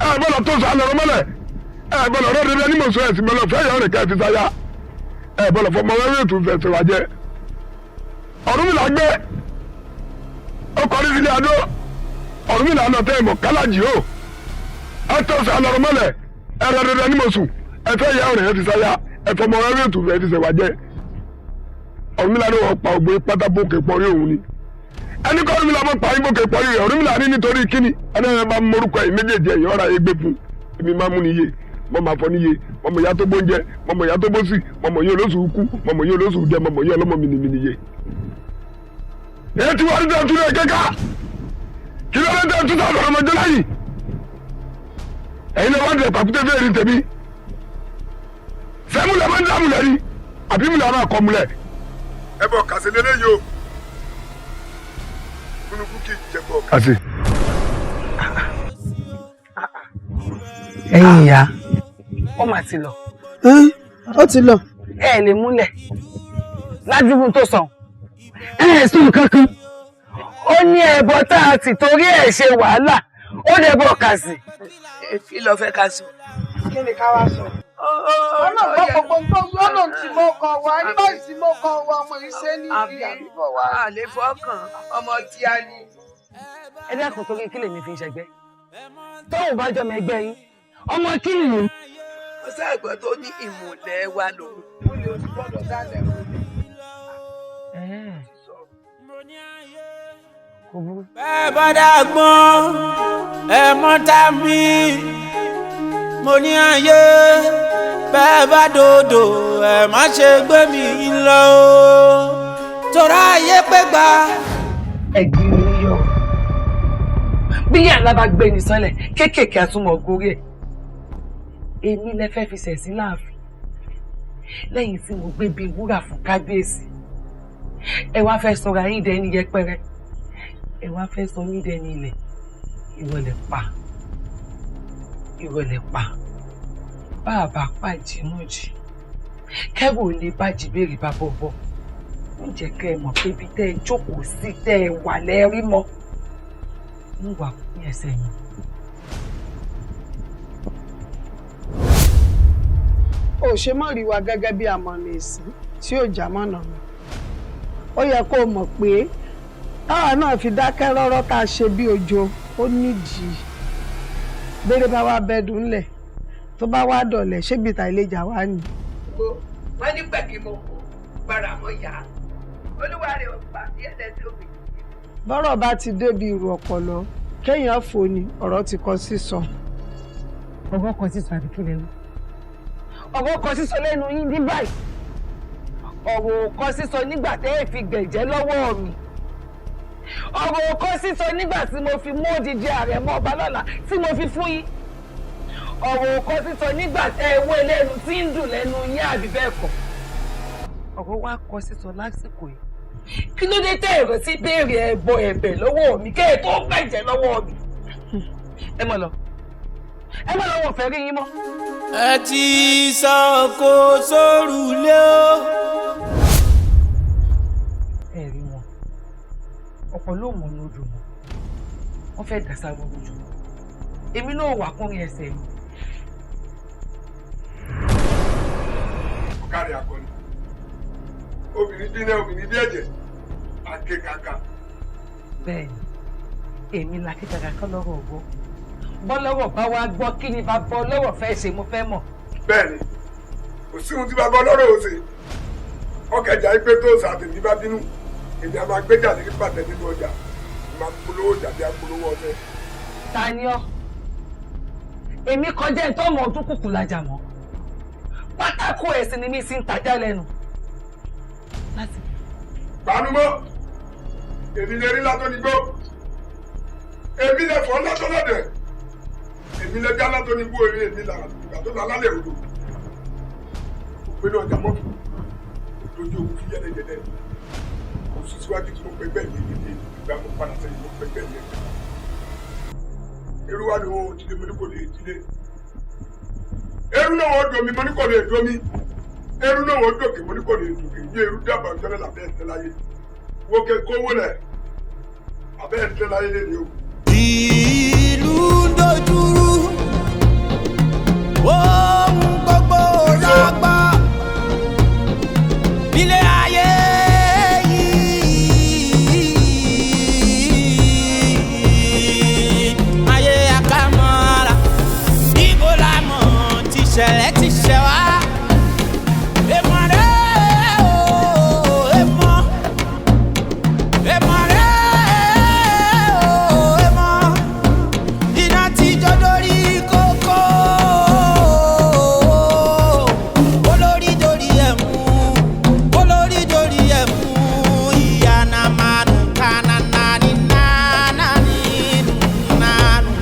ẹ gbọ́dọ̀ tó sọ alẹ́ rọmọlẹ̀, ẹ gbọ́dọ̀ rọ́ rẹ́rẹ́ ní mọ̀sọ́ ẹ̀sìn gbọ́dọ̀ fẹ́ yọ̀ rẹ̀ kẹ́ fi sáyà, ẹ gbọ́dọ̀ fọmọ wẹ́wẹ́ ètò Ifẹ̀ ṣe wá jẹ́. Ọ̀rúnmìlà gbé ó kọrí sílé adó, Ọ̀rúnmìlà lọ tẹ́ ìmọ̀ kálájì o, ẹ tó sọ alẹ́ rọmọlẹ̀, ẹ rẹ́ rẹ́rẹ́ ní mọ̀sù, ẹ fẹ́ yọ̀ rẹ̀ fi sáyà, ẹ fọmọ wẹ́wẹ́ ètò Ifẹ̀ fi ṣe wá jẹ́. Ọ̀rúnmìlà ló wọ́n pa ògbó pátá bókè pọ̀rí òun ni, ẹni kọ́ Ọ̀rúnmìlà mọ̀ pa ibòkè pọ̀rí rẹ̀. Ọ̀rúnmìlà ní nítorí kíni ẹni ẹ bá morúkọ ẹ̀ méjèèjì ẹ̀yìn ọ̀rọ̀ ayé gbé fún èmi máa mú níye, mo máa fọ níye, mo mọ̀ ìyá tó bóúnjẹ, mo mọ̀ ìyá tó bóṣì, mo mọ̀ ìyá olóṣù kú, mo mọ̀ ìyá olóṣù jẹ, mo mọ̀ ìyá ọlọ́mọ mi ni níye. Èyí tí wọ́n rí tẹ̀ tún lè kéka kí ló dé tẹ̀ tún sọ̀rọ̀ ọmọdé láyìí, ẹ̀yin náà wọ́n tẹ̀ pàkúté fẹ́ẹ́ rí tèmi sẹ́múlẹ̀ máa ń dàmúlẹ̀ ni àbí múlẹ̀ máa kọ́ múlẹ̀. Ẹ bọ̀ kàṣẹ lélẹ́yìí o, kúnukú kì í jẹ bọ̀ kàṣẹ. Ẹ̀yin ìyá, ó mà ti lọ. Ó ti lọ. Ẹ lè múlẹ̀ ládùúgbò tó sàn. Ẹ sùn kankan. Ó ní ẹbọ tá a ti torí ẹ̀ ṣe wàhálà, ó lè bọ̀ kà sí. Kí ló fẹ́ ká sọ? Kí ni ká wá sọ? Ọlọ́run gbọ́ gbogbo tó Ọlọ́run tí mo kọ wá nígbà tí mo kọ wá ọmọ yìí ṣe ní ìdí àbíbọ̀ wá. Àlè fọkàn ọmọ tí a ní. Ẹ dákun, torí kí lèmi fi ń ṣẹgbẹ́? Tóun bá jọmọ ẹgbẹ́ yín, ọmọ kí nìyí? Ó ṣàgbọ́n tó ní ìmùlẹ̀ wa lòun. Mo lè oṣù gbọ́dọ̀ dálẹ̀ o. Bẹ́ẹ̀ bá dàgbọ́n ẹ mọ́ tá mi, mo ní ayé, bẹ́ẹ̀ bá dòdò ẹ má ṣe gbé mi lọ o, torí ayé pé gbà. Ẹ̀gbin mi yọ. Bí yàrá bá gbé ní sánlẹ̀, kéékèèké àtúmọ̀ gorí ẹ̀. Èmi lẹ fẹ́ fi ṣẹ̀sín láàfin. Lẹ́yìn tí mo gbé bíi wúrà fún kábíyèsí. Ẹ wá fẹ́ sọra yín dẹni yẹpẹrẹ. Ẹ wá fẹ́ sọ mí dẹni ilẹ̀. Ìrọ̀lẹ́ pa. Ìrọ̀lẹ́ pa. Bá a bá pàjì náà jì. Kẹ́rù ò lè bá jìbèrè bá bọ̀ bọ̀. Ǹjẹ́ kẹ́ ẹ mọ̀ pé ibi tẹ́ ẹ jókòó sí tẹ́ ẹ wà lẹ́rí mọ́. Ń wà ní ẹsẹ̀ yẹn. Ó ṣe mọ̀ rí wa gẹ́gẹ́ bí amọ̀nà ìsín tí ò já mọ̀nà mi. Ó yẹ kó o mọ̀ pé táwa náà fi dákẹ́ rọ́rọ́ tá a ṣe bí ojo, ó nídìí. Béèrè bá wá bẹ́ẹ̀dùn ńlẹ̀ tó bá wá dọ̀lẹ̀ ṣébi ìta ìlẹ́jà wá ni. Wọ́n ní pẹ̀kí mo kú gbára mọ́ yá olúwa rẹ̀ ò pa bí ẹ̀dẹ̀ tó bì. Bọ́rọ̀ bá ti débi ìrù ọ̀pọ̀lọ́ kéèyàn fò ní ọ̀rọ̀ ti kọ sísọ. Ọ̀rọ̀ kan sísọ àbí kí lẹ wí? Ọ̀rọ̀ kan sísọ lẹ́nu yín ní báyìí. Ọ̀rọ̀ kan sísọ nígbà tẹ́ ẹ fi gbẹ̀jẹ́ lọ́wọ́ mi. Ọ̀rọ̀ kan sísọ nígbà tí mo fi mú odidi àrẹ̀mọ ọba lọ́la tí mo fi fún yín. Ọ̀rọ̀ kan sísọ nígbà tẹ́ ẹ wé lẹ́nu tí ń dùn lẹ́nu yín àbí bẹ́ẹ̀ kọ́. Ọ̀rọ̀ wa kọ sísọ lásìkò yìí. Kí ló dé tẹ́ ẹ̀rọ sí béèrè ẹbọ ẹ̀bẹ̀ lọ́wọ́ mi kẹ́ ẹ tó gbẹ̀jẹ̀ lọ́wọ́ mi? Ẹ mọ̀ lọ. Ẹ mọ̀ lọ, wọn ò fẹ́ rí yín mọ́. Ẹ ti sọ kó sórùlé o. Ẹ rí wọn, ọ̀pọ̀ ló mọ̀ ní odò wọn, wọ́n fẹ́ dàsá gbogbo jù. Èmi náà wà kúnrin ẹsẹ̀ mi. Ọ̀kadì akọni, obìnrin bí náà obìnrin bí ẹ̀jẹ̀, akékaka. Bẹ́ẹ̀ni, èmi la kékaka kọ́ lọ́rọ̀ ọ̀gbọ́. Bọ́lọ́rọ̀ bá wá gbọ́, kí ni bàbá ọlọ́rọ̀ fẹ́ ṣe, mo fẹ́ mọ̀. Bẹ́ẹ̀ni, kò sí ohun tí bàbá ọlọ́rọ̀ ò ṣe. Ọkẹjà yìí pé tó sàtẹ̀mí bá bínú, èmi a máa gbéjà ní pàtẹ nínú ọjà, máa polówó tàbí apolówó ọtẹ. Ta ni ọ́? Èmi kọjá ẹ̀ tó mọ ọdún kùkù lajà mọ́. Pátákó ẹ̀sìn ni mi sì ń tajà lẹ́nu. Gbanumọ́, èmi lè rí látọ́ ní gbó, èmi lè fọ́ látọ́ lọ́dẹ̀, èmi lè já látọ́ ní gbó, eré èmi là ìgbà tó lálẹ́ odò. Òpin náà jà mọ́tò, lójú òkú fi yẹ́lẹ́yẹ́lẹ́. Kò sí síwájú tí mo pẹ́ bẹ́ẹ̀ ní ìdílé, ìgbà mo padà sẹ́yìn mo pẹ́ bẹ́ẹ̀ ní ẹgbẹ́. Irú wa ni wọ́n òdìlé mo ní kò lè dílé. Eru náà wọ́n domi mo ní kò lè domi. Eru náà wọ́n dòkè mo ní kò lè dòkè. Ní eru dábàá ọjọ́ náà làbẹ́ ẹ̀tẹ́ láyé. Wókè kówó lẹ̀, àbẹ́ ẹ̀tẹ́ láyé lé ní o. Ìlú ń dojúrú, ohun gbogbo rọgbọ, ilé ayé yìí, ayé àkàmọ́ra, ibo la mọ̀ tí ṣẹlẹ̀ ti ṣẹ̀ wá. Èmọ̀ rẹ̀ o, èmọ̀, èmọ̀ rẹ̀ o, èmọ̀, iná ti jó dórí kókó, olórí dórí ẹ̀ mú, olórí dórí ẹ̀ mú, ìyá náà máa nù kánánà ní nánà ní nánú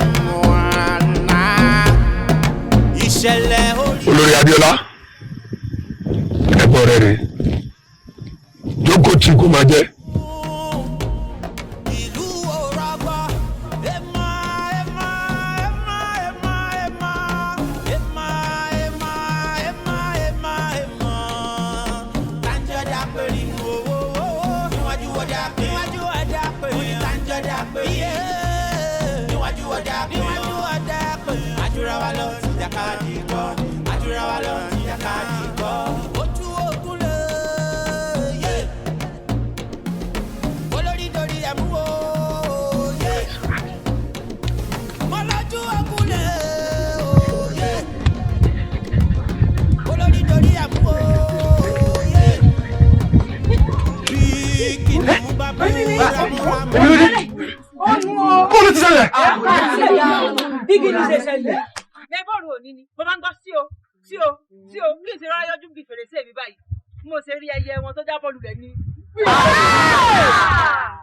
àná ìṣẹ̀lẹ̀ orí. Olórí Abíọ́lá, ẹ̀bọ rẹ̀ rèé, jókòó tí kò máa jẹ. Ìlú ò rọgbọ, èmọ̀, èmọ̀, èmọ̀, èmọ̀, èmọ̀. ọ̀dà pé. Níwájú ọ̀dà pé. Onítànjọ́ dà pé. Níwájú ọ̀dà pé. Níwájú ọ̀dà pé. Àjùra wa lọ tìjàkadì kọ́. Àjùra wa lọ tìjàkadì kọ́. Ojú ogun lè yé. Olórí dorí ẹ̀mú o yé. Mo lójú ogun lè o yé. Olórí dorí ẹ̀mú o yé. Bí kìnìún bá bú ramúramù. Kó ló ti ṣẹlẹ̀? Igi ni ṣe ṣẹlẹ̀. Ní bọ́ọ̀lù òní ni, mo máa ń gbọ́ sí o, sí o, sí o, kí n ṣe rárá yọjú bí fèrèsé mi báyìí. Mo ṣe rí ẹyẹ wọn tó jábọ́ lulẹ̀ ni.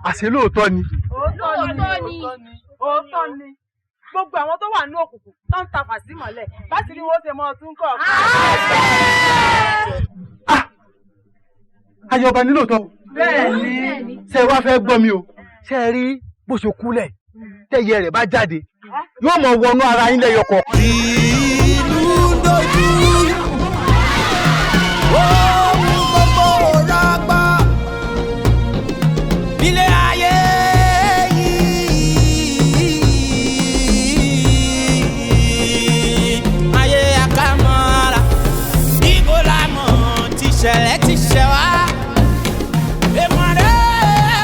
Àṣé lóòótọ́ ni. Òótọ́ ni, òótọ́ ni. Gbogbo àwọn tó wà ní òkùnkùn tó ń ta fàṣí mọ́lẹ̀ láti rí wọ́n ṣe mọ́ ọtún kọ̀. Ayọba ní lóòótọ́. Bẹ́ẹ̀ni. Ṣé ẹ wá fẹ́ gbọ́ mi o? Ṣé ẹ rí bó ṣe kúlẹ̀? Tẹ́yẹ rẹ̀ bá jáde, yóò mọ̀ wọnú ara yín lẹ́yọ kọ̀ọ̀kan. Ìlú dojú ohun gbogbo rọgbọ nílé ayé yìí ayé àkàmọ́ra ibo la mọ̀ tí ṣẹlẹ̀ ti ṣẹ̀ wá. Èmọ̀ rẹ̀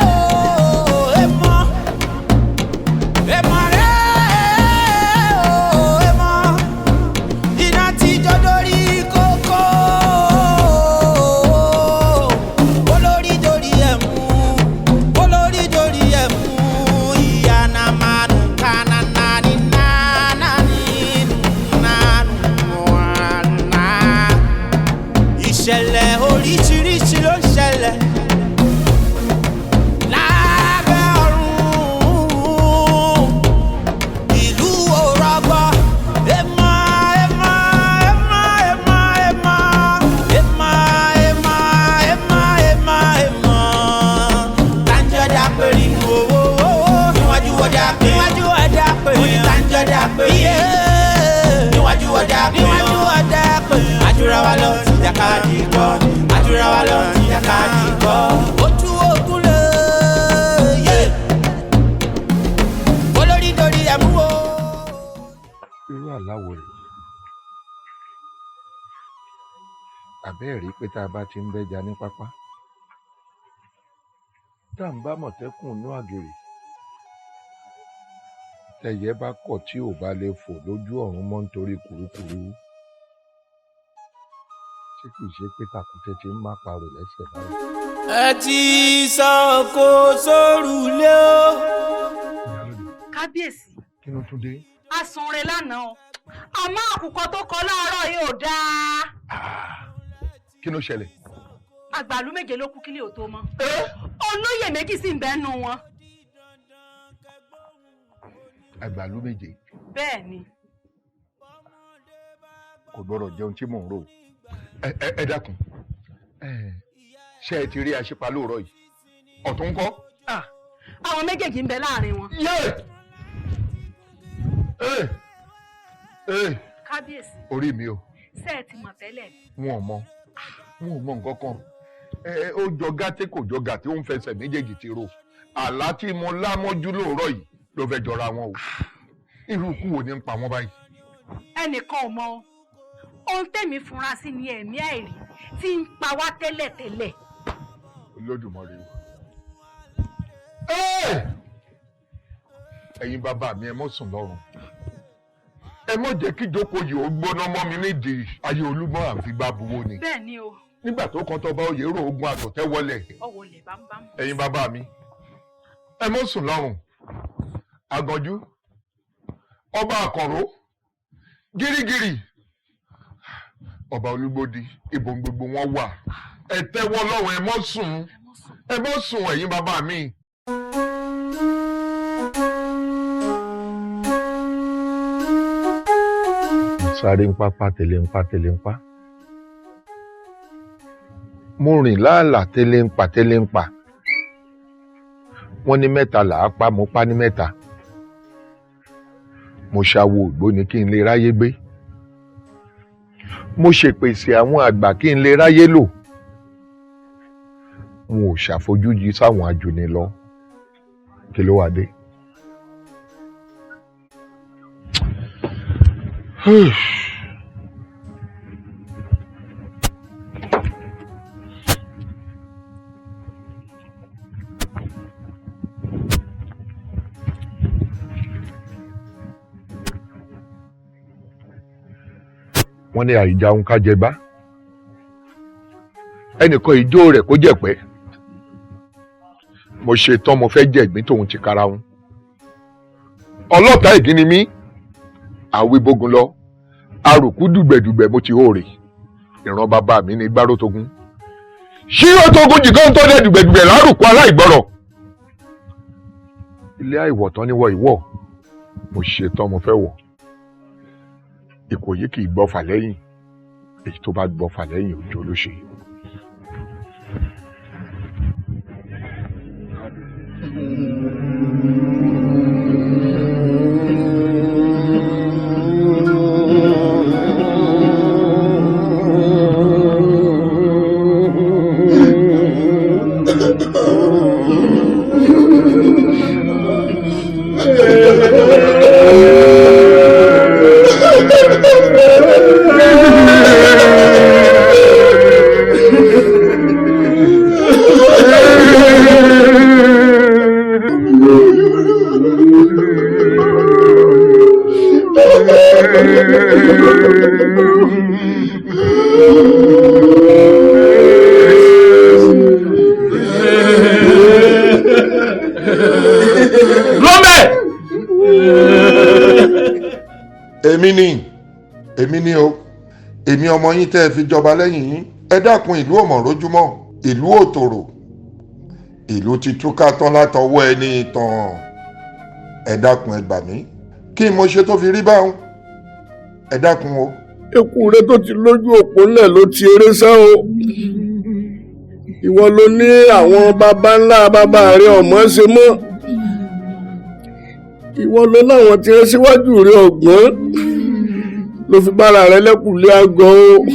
o, èmọ̀. Èmọ̀ rẹ̀ o, èmọ̀. Iná ti jó dórí kókó. Olórí dorí ẹ̀ mú, olórí dorí ẹ̀ mú. Ìyá na máa nù ká na na ní na na ní na nù na. Ìṣẹ̀lẹ̀ oríṣiríṣi ló ń ṣẹlẹ̀ lábẹ́ ọ̀run. Ìlú ò rọgbọ. Èmọ̀, èmọ̀, èmọ̀, èmọ̀, èmọ̀. Èmọ̀, èmọ̀, èmọ̀, èmọ̀, èmọ̀. Tàǹjọ́ dà pé nínú owó. Níwájú ọ̀dà pé. Níwájú ọ̀dà pé. Mo ní tàǹjọ́ dà pé. Níwájú ọ̀dà pé. Níwájú ọ̀dà pé. Àjùra wa lọ tìjàkadì kọ́. Àjùra wa lọ tìjàkadì kọ́. Ojú ogun lè yé. Olórí dorí ẹ̀mú o. Irú àláwọ̀ rẹ̀ àbẹ́ẹ̀ rí pé tá a bá ti ń bẹ́ja ní pápá tá à ń bá mọ̀tẹ́kùn inú àgèrè tẹ̀yẹ bá kọ̀ tí ò bá lè fò lójú ọ̀run mọ́ nítorí kùrukùru, ṣé kìí ṣe pé tàkúté ti ń má parò lẹ́sẹ̀ báyìí? Ẹ ti sọ kó sórùlé o. Kábíyèsí, Kí ló tún dé? a sunre lánàá o, àmọ́ àkùkọ tó kọ láàárọ̀ yìí ò dáa. Kí ló ṣẹlẹ̀? Àgbàlú méje ló kú kílé ò tó mọ́. Olóyè méjì sì ń bẹ́nu wọn. Àgbàlú méje? Bẹ́ẹ̀ ni. Kò gbọ́dọ̀ jẹun tí mò ń rò. Ẹ ẹ ẹ dákun, ṣé ẹ ti rí aṣípa lóòrọ̀ yìí? Ọ̀tún ńkọ́? Àwọn méjèèjì ń bẹ láàrin wọn. Kábíyèsí, Orí mi o. ṣé ẹ ti mọ̀ tẹ́lẹ̀? Wọn ò mọ, wọn ò mọ nǹkan kan. Ẹ ó jọ gàtí kò jọ gàtí, ó ń fẹsẹ̀ méjèèjì ti ro àlá tí mo lá mọ́jú lóòrọ̀ yìí ló fẹ́ jọra wọn o. Irú ikú wo ni ń pa wọ́n báyìí? Ẹnìkan ò mọ o. Ohun tèmi funra sí ni ẹ̀mí àìrí tí ń pa wá tẹ́lẹ̀tẹ́lẹ̀. Olódùmarè o. Ẹ̀yin bàbá mi, ẹ mọ́ sùn lọ́rùn, ẹ mọ́ jẹ́ kí ìjókòó yìí ó gbóná mọ́ mi nídìí. Ayé olúmọ àfigbá buwó ni. Bẹ́ẹ̀ ni o. Nígbà tó kan tọba oyè rò ogun àtọ̀tẹ́ wọlé. Ọwọ́ lẹ̀ bámbám. Ẹ̀yin bàbá mi, ẹ mọ́ sùn lọ́rùn. Àgànjú ọba àkànró gírígírí ọba olúgbòdì, ìbò gbogbo wọn wà, ẹ tẹ́wọ́ lọ́rùn, ẹ mọ́ sùn, ẹ mọ́ sùn, ẹ̀yin bàbá mi. Sáré ń pápá tẹ̀lé ń pa tẹ̀lé ń pa, mo rìn láàlà tẹ̀lé ń pa tẹ̀lé ń pa, wọ́n ní mẹ́ta là á pa, mo pa ní mẹ́ta. Mo ṣàwo ògbóni kí n lè ráyé gbé, mo ṣèpèsè àwọn àgbà kí n lè ráyé lò. N ò ṣàfojúdi sáwọn ajuni lọ. Kí ló wá dé? Wọ́n ní àìjáun ká jẹ bá ẹnìkan ìjó rẹ̀ kó jẹ̀pẹ́. Mo ṣe tán, mo fẹ́ jẹ ìgbín tòun ti kara wọn. Ọlọ́ta ìgín ni mí, àwíbógun lọ arùkú dùgbẹ̀dùgbẹ̀ mo ti hóore. Ìran bàbá mi ní gbárò tógun ṣírò tógun jìgán tó dé dùgbẹ̀dùgbẹ̀ lárùkú aláìgbọràn. Ilé àìwọ̀tán ni wọ ìwọ̀. Mo ṣe tán, mo fẹ́ wọ̀. Ìkòyí kì í gbọ́fà lẹ́yìn, èyí tó bá gbọ́fà lẹ́yìn òjò ló ṣe. Lọ́mẹ̀. Èmi ni, èmi ni o. Èmi ọmọ yín tẹ́ ẹ fi jọba lẹ́yìn yín. Ẹ dákun, ìlú ò mọ̀ rójúmọ́, ìlú ò tòrò, ìlú ti túká tán látọwọ́ ẹni ìtàn. Ẹ dákun, ẹ gbà mí. Kí n mo ṣe tó fi rí báwọn? Ẹ dákun o. Eku rẹ tó ti lójú òpó ńlẹ̀ ló ti eré sá o. Ìwọ ló ní àwọn baba ńlá baba rẹ ọmọ ṣe mọ́. Ìwọ ló láwọn tí ẹ síwájú rẹ ọgbọ́n ló fi bára rẹ lẹ́kùnlé àgọ́ o.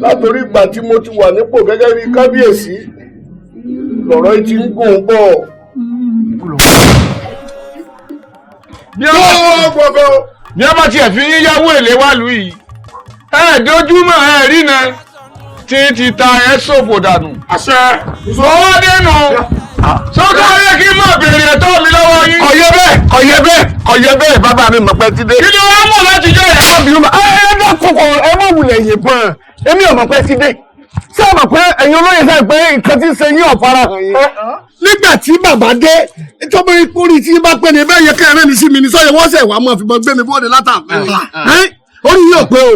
Látòrí ìgbà tí mo ti wà nípò gẹ́gẹ́ bí kábíyèsí lọ̀rọ̀ yìí ti ń gùn bọ̀. Ní ọba tiẹ̀ fi yín yáwó èlé wá lù yìí, ẹ dojúmọ́ ẹ rí na tí ti ta ẹ ṣòfò dànù. Àṣẹ. Owó dénú. Sọ́kà ayé kí n má béèrè ẹ̀tọ́ mi lọ́wọ́ yín. Kò yẹ bẹ́ẹ̀, kò yẹ bẹ́ẹ̀, kò yẹ bẹ́ẹ̀, bàbá mi mọ̀ pé ti dé. Kí ni wọ́n mọ̀ láti jẹ́ ẹ̀? Ẹ má ẹ dákun kò ẹ má wulẹ̀ yìnbọn. Èmi ò mọ̀ pé ti dé. Ṣé ẹ mọ̀ pé ẹ̀yin olóyè sáà pé nǹkan tí ń ṣe yín ọ̀fara hàn yín? Nígbà tí bàbá dé, tọ́mọ orí tí bá pẹ́ ni bẹ́ẹ̀ yẹ kẹ́rẹ́ mi sí mi ní sọ́yẹ́ wọ́n sẹ̀ wá máa fi mọ gbé mi bóde látàfẹ́. Orí yóò pé o.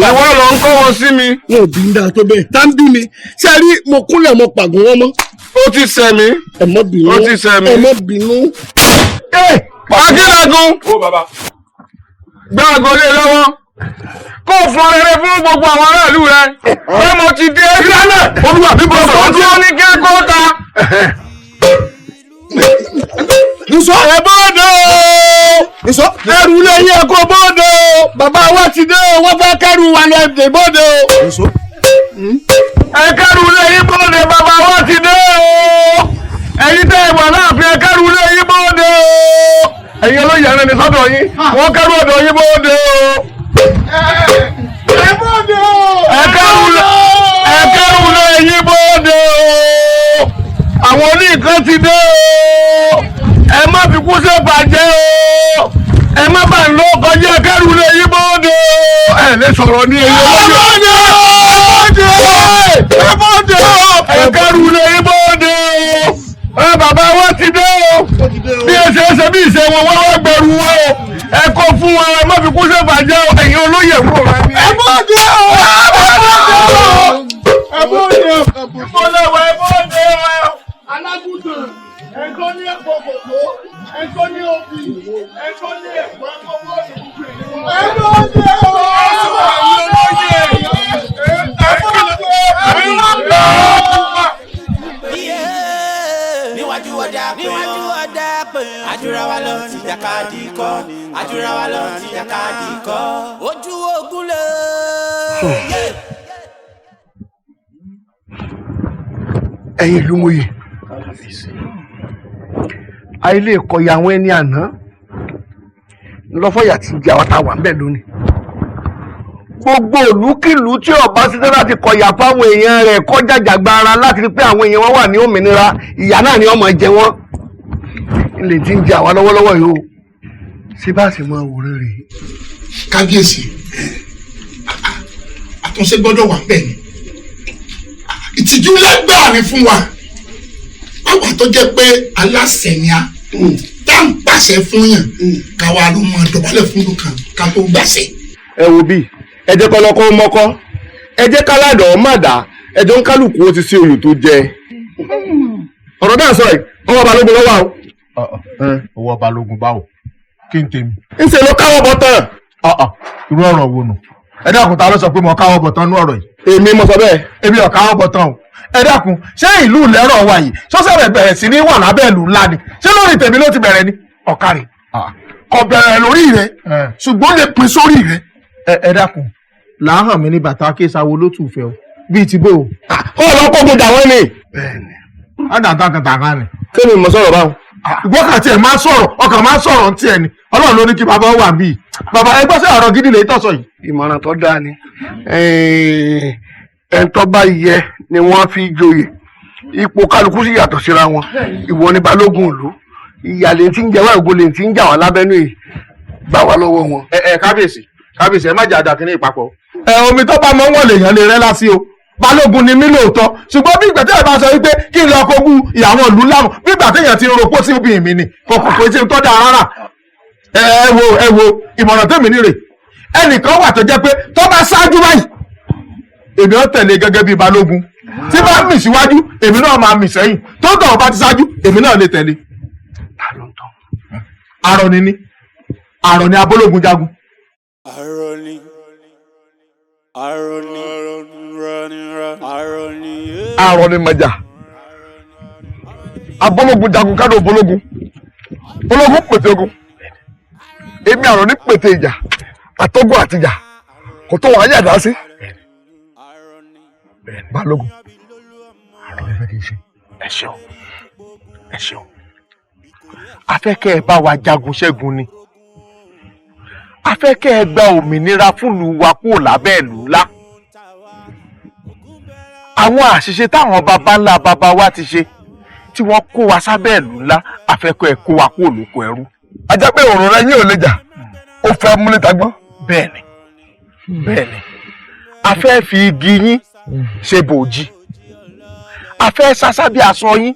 Ìwọ ló ń kọ́ wọn sí mi. Wọn ò bí ń dáa tó bẹ́ẹ̀. Tá ń bí mi. Ṣé ẹ rí mo kúnlẹ̀ mo pàgọ́ wọn mọ́? Ó ti sẹ̀ mí. Ẹ má bínú. Ó ti sẹ̀ mí. Ẹ má bínú. Akínagun. Gbé aago lé lọ́wọ́. Kó o fún rere fún gbogbo àwọn aráàlú rẹ. Pé mo ti dé. Ìlànà olúwa mi bọ̀ sọ̀rọ̀. Ó ti ní kí ẹ kó ta. Nìṣó ẹ bọ́ọ̀dọ̀ o. Nìṣó ẹrù lẹ́yìn ẹ̀kọ́ bọ́ọ̀dọ̀ o. Bàbá wa ti dé o, wọ́n fẹ́ kẹ́rù wa lọ ẹ̀dẹ̀ bọ́ọ̀dọ̀ o. Nìṣó. Ẹ kẹ́rù lẹ́yìn bọ́ọ̀dọ̀, bàbá wa ti dé o. Ẹ̀yin tẹ́ ẹ wà láàfin, ẹ kẹ́rù lẹ́yìn bọ́ọ̀dọ̀ o. Ẹ̀yin olóyè ẹ̀rọ ni sọ́dọ̀ yín, wọ́n kẹ́rù ọ̀dọ̀ yín bọ́ọ̀dọ̀ o. Ẹ bọ́ọ̀dọ̀ o. Ẹ kẹ́rù lẹ́yìn bọ́ọ̀dọ̀ o. Àwọn oníkan ti dé o. Ẹ má fi kú sí bàjẹ́ o. Ẹ má bà ń lọ kọjá, kẹ́rù lè yí bóde o. Ẹ lè sọ̀rọ̀ ní eyín olóyè. Ẹ bóde o. Ẹ kẹ́rù lè yí bóde o. Ẹ bàbá wa ti dé o. Bí ẹ ṣe é ṣe bí ìṣe wọn, wọ́n wá gbẹrù wọn o. Ẹ kó fún wọn, ẹ má fi kú sí bàjẹ́ o. Ẹ̀yin olóyè wúrò rẹ ni. Ẹ bóde o. Ẹ bóde o. Ẹ bóde o. Ìfọlẹ́wọ̀ ẹ bóde o. Alágùntàn, ẹ̀kọ́ ní ẹ̀kọ́ kòkó, ẹ̀kọ́ ní obì, ẹ̀kọ́ ní ẹ̀kọ́ ẹ̀kọ́ bọ́ọ̀lù. Ẹ bóde o. Níwájú ọ̀dà pé, níwájú ọ̀dà pé, àjùra wa lọ ti jàkadì kọ́, àjùra wa lọ ti jàkadì kọ́, ojú ogun lè. Ẹ̀yin ìlú mòye, àìlè kọyà àwọn ẹni àná lọ́fọ̀yà tí ń jẹ àwọn táwa ń bẹ̀ lónìí. Gbogbo ìlúkìlú tí ọba ṣetán láti kọyà fáwọn èèyàn rẹ̀ kọjá jàgbára láti rí pé àwọn èèyàn wọn wà ní òmìnira, ìyà náà ni ọmọ jẹ wọn. Ilé tí ń jẹ àwa lọ́wọ́lọ́wọ́ yìí o, ṣé bá a sì máa wòrán rèé. Kábíyèsí, àtúnṣe gbọ́dọ̀ wà bẹ́ẹ̀ ni. Ìtìjú lágbára ni fún wa, àwa tó jẹ́ pé aláṣẹ ni a tá à ń pàṣẹ fún yàn, káwa ló mọ dọ̀bálẹ̀ fún nǹkan ká tó gbàṣẹ. Ẹ wo bí ẹ jẹ́ kọ́lọ́kọ́ mọ́kọ́, ẹ jẹ́ káládọ̀ má dà, ẹ jọ ń kálukú ó ti sí oyè tó jẹ. Ọ̀rọ̀ náà sọ yìí, ọwọ́ balógun lọ́wọ́ o. Owó balógun báwo? Kí n tèmi. Ń ṣe ló káwọ́ bọ̀ tán. Irú ọ̀rọ̀ wo nù? Ẹ dákun, ta ló sọ pé mo káwọ́ bọ̀ tán nú ọ̀rọ̀ yìí? Èmi mo sọ bẹ́ẹ̀. Èmi ò káwọ́ bọ̀ tán o. Ẹ dákun, ṣé ìlú lẹ́rọ̀ wa yìí sọ́sẹ̀ rẹ̀ bẹ̀rẹ̀ sí ní wà lábẹ́ ìlú ńlá ni? Ṣé lórí tèmi ló ti bẹ̀rẹ̀ ni? Ọ̀kàrẹ̀ kò bẹ̀rẹ̀ lórí rẹ̀, ṣùgbọ́n lè pín sórí rẹ̀. Ẹ dákun, làáhàn mi ní bàtà kéṣàwó ló tù fẹ́ o, bíi ti bó o. Ó lọ kó gbọdọ̀ àwọn ni. Bẹ́ẹ̀ni. Àdàtàkàtàkà ni. Kémi mo sọ̀rọ̀ báwọn. Ìgbọ́kàtí ẹ̀ máa sọ̀rọ̀, ọkàn máa sọ̀rọ̀ ntí ẹ̀ ni. Ọlọ́run ló ní kí bàbá wà bíi. Bàbá ẹ gbọ́ sí ọ̀rọ̀ gidi lè tọ̀sọ̀ yìí. Ìmọ̀ràn tó dáa ni, ẹni tó bá yẹ ni wọ́n fi joyè. Ipò kálukú sì yàtọ̀ síra wọn. Ìwọ ni balógun ìlú, ìyà lè ti ń jẹ wá, ògo lè ti ń jà wá lábẹ́nú yìí, gbà wá lọ́wọ́ wọn. Ẹ kábíyèsí, kábíyèsí, ẹ má jà àdàkínní ìpapọ̀. Ẹ omi tó bá mọ wọn lèèyàn lè rẹ́ lásì o. Balógun ni mí lóòótọ́, ṣùgbọ́n bí ìgbà tí ẹ bá sọ wípé kí n lọ kógun ìyàwó ìlú láwọn, bí ìgbà téèyàn ti ń ropó sí obìnrin mi ni kò kò ṣe ń tọ́ da rárá. Ẹ wo, ẹ wo ìmọ̀ràn tèmi ní rè, ẹnìkan wà tó jẹ́ pé tó bá ṣáájú báyìí èmi ó tẹ̀lé gẹ́gẹ́ bí balógun, tí bá mì síwájú èmi náà máa mì sẹ́yìn, tó tọ̀ bá ti ṣáájú èmi náà lè tẹ̀lé. Àrọ̀ní ni, àrọ̀ní abólógun jagun. Àrọ̀ní, àrọ̀ní, àrọ̀ní. Àrọ̀ní mọ̀jà, abólógun jagun kádò bológun, ológun pètè ogun, èmi àrọ̀ní pètè ìjà, àtọ́gùn àtìjà kò tó wàá yàdá sí. Balógun, àrọ̀ní fẹ́ kí n ṣe. Ẹ ṣeun, ẹ ṣeun. A fẹ́ kẹ́ ẹ bá wa jagun ṣẹ́gun ni. A fẹ́ kẹ́ ẹ gba òmìnira fúnlùú wa kúrò lábẹ́ ìlú ńlá. Àwọn àṣìṣe táwọn baba ńlá baba wa ti ṣe tí wọ́n kó wa sábẹ́ ìlú ńlá, a fẹ́ kẹ́ ẹ kó wa kúrò lóko ẹrú. A jẹ́ pé ọ̀rọ̀ rẹ yín ò lè jà, ó fẹ́ múlẹ̀ tagbọ́n. Bẹ́ẹ̀ni, bẹ́ẹ̀ni, a fẹ́ fi igi yín ṣe bòójì, a fẹ́ sásá bí aṣọ yín,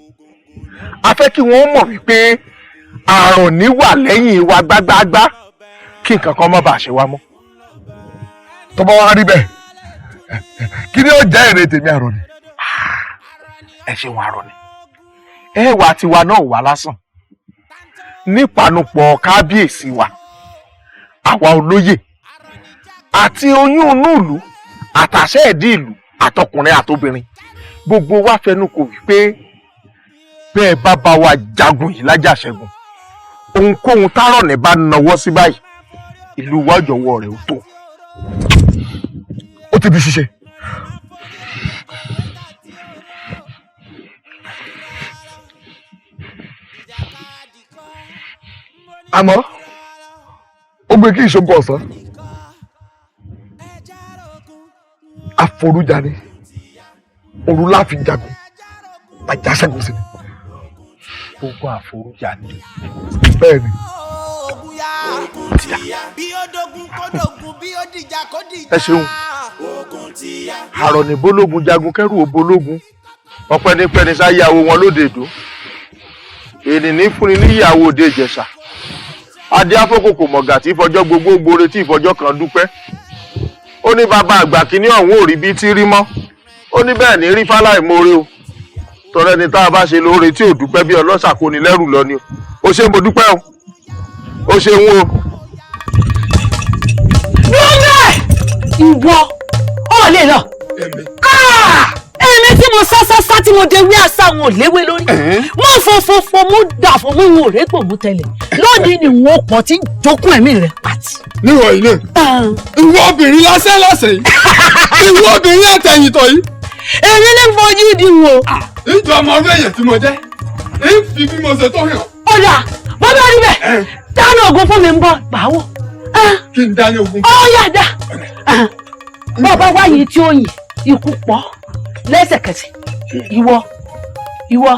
a fẹ́ kí wọ́n mọ̀ wípé àrọ̀ní wà lẹ́yìn wa gbágbáágbá, kí nǹkan kan má bàa ṣe wá mọ́. Tó bá wá rí bẹ́ẹ̀, kí ni ó jẹ́ èrè tèmi àrọ̀ní? Ẹ ṣeun àrọ̀ní, ẹwà tiwa náà wà lásán. Nípanupọ̀ kábíyèsí wa, àwa olóyè àti oyún inú ìlú àtàṣẹ ìdí ìlú àtọkùnrin àtobìnrin, gbogbo wa fẹnu kò wípé bẹ́ẹ̀ bá bá wa jagun yìí lájàṣẹ́gun, ohunkóhun tárọ̀nì bá nawọ́ sí báyìí, ìlú wa jọ̀wọ́ rẹ̀ ó tó. Ó ti di ṣíṣe. Àmọ́ ó gbé kí ìṣògùn ọ̀sán àforújà ni, òru láàfin jagun, àjàṣẹ́gun sí ni. Ogun àforújà ni. Bẹ́ẹ̀ ni. Ẹ ṣeun. Àrọ̀ní bólógun jagun kẹ́rù ó bológun, ọpẹ́ ní pẹ́ni sáyàwó wọn lóde Èdó, ènì ní fúnni níyàwó òde Ìjẹ̀ṣà, adé afọkòkò mọ̀gà tí ìfọjọ́ gbogbo gbore tí ìfọjọ́ kan dúpẹ́. Ó ní bàbá àgbà kínní ọ̀hún ò rí bí tí rí mọ́, ó ní bẹ́ẹ̀ ní rí fáláì moore o, tọrẹ ni tá a bá ṣe lóore tí ò dúpẹ́ bí ọlọ́ṣà kò ní lẹ́rù lọ ni o. Ó ṣe mo dúpẹ́ o, ó ṣeun o. Dúró! Ìwọ ò lè lọ. Èmi tí mo sá sá sá tí mo dé wí àṣà wọn ò léwé lórí. Mo fòfòfò mo dà fún mi wọn ò régbò mú tẹ́lẹ̀. Lónìí ni wọn pọ̀ tí jókòó ẹ̀mí rẹ̀ pàtì. Níwọ̀ yìí náà, ìwọ obìnrin lásán lásán yìí, ìwọ obìnrin àtẹ̀yìntọ̀ yìí, Èmi ní fojú di wo. Ìjọ ọmọ ọdún èèyàn tí mo jẹ́, ń fi bí mo ṣe tó hàn. Ọ̀dà bọ́bá rí bẹ́ẹ̀, dáná ogun fún mi ń bọ̀ gbàwó. Kí n dáná ogun. Ó yà dá. Bọ́ọ̀bá wáyé tí ó yìn ikú pọ̀ lẹ́sẹ̀kẹsẹ̀. Ìwọ ìwọ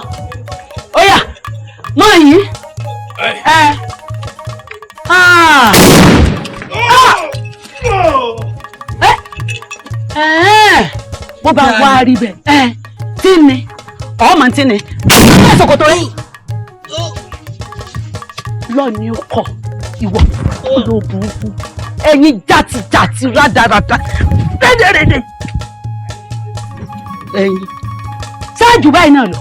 ó yá mọ̀ yìí. Ẹ bó bá wá rí bẹ́ẹ̀ tí ni ọmọ tí ni ẹ ṣòkòtò rẹ lọ́ọ̀ni ó kọ ìwọ ló burúkú ẹ̀yin jàtìjàtì rádaràdà rédèrèdè ẹ̀yin ṣáàjù báyìí náà lọ.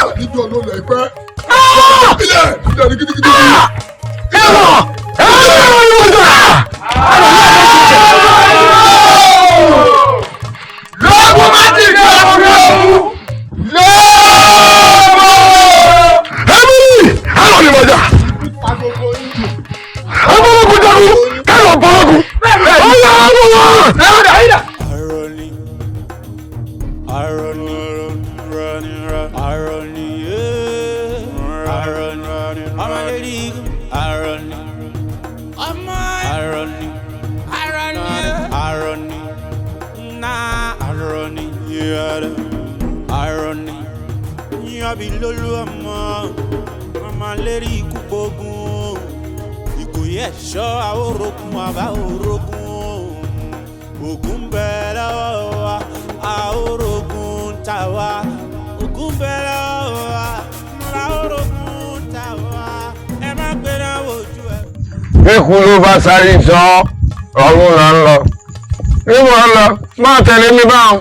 Àdìjọ ló lè pẹ́. Ilẹ̀ ilẹ̀ ní gidigidi. Ẹ̀wọ̀n ẹ̀wọ̀n ló gbà. Lọ́gùn má ti gbà ọ̀rọ̀ ọ̀hún. Lọ́ọ̀mọ̀. Ẹ̀mí àlọ́ ni mo jà. Abọ́lọ́gùn jagun kẹ́lọ̀ bọ́lọ́gùn. Ọ̀yà àwọn wọn. Abi lolu ọmọ ọmọ lérí ikú gbógun Ìkòyí ẹ̀ṣọ́ àwòrógùn àbá òrógùn ògùn bẹ lọ́wọ́ wa àwòrógùn tà wá ògùn bẹ lọ́wọ́ wa àwòrógùn tà wá ẹ má gbéra wojú ẹ. Ikú ló bá sáré sọ ọ̀run là ń lọ níbo ń lọ máa tẹ̀lé mi báwọn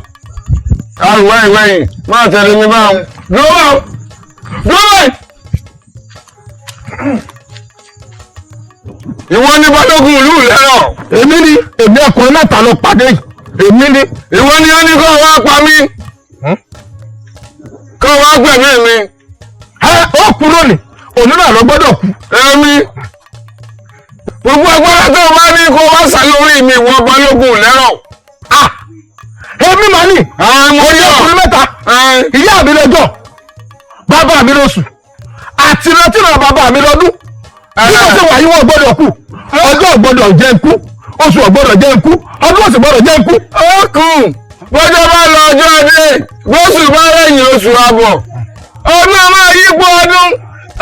àrùwá ìwẹ̀yìn máa tẹ̀lé mi báwọn dúró dúró. Ìwọ ni balógun ìlú lẹ́rọ̀. Èmi ni èmi ọkùnrin mẹ́ta ló pàdé èmi ni. Ìwọ ni ó ní kó wá pa mí kó wá gbẹ̀mí mi. Ẹ ó kú lónìí òní náà ló gbọ́dọ̀ kú. Èmi gbogbo agbára tó bá ní kó wá sá lórí mi ìwọ balógun lẹ́rọ̀. Èmi màá ní orí ọkùnrin mẹ́ta ìyá mi lọ́jọ́ bàbá mi lóṣù àti rántí-ràn bàbá mi lọ́dún bí wọ́n ṣe wà yí wọ́n gbọ́dọ̀ kú ọjọ́ ò gbọ́dọ̀ jẹ́ nkú oṣù ò gbọ́dọ̀ jẹ́ nkú ọdún ò sì gbọ́dọ̀ jẹ́ nkú. Ó kù bọ́jọ́ bá lọ ọjọ́ dé bóṣù bá rẹ̀yìn oṣù àbọ̀ ọdún máa yípo ọdún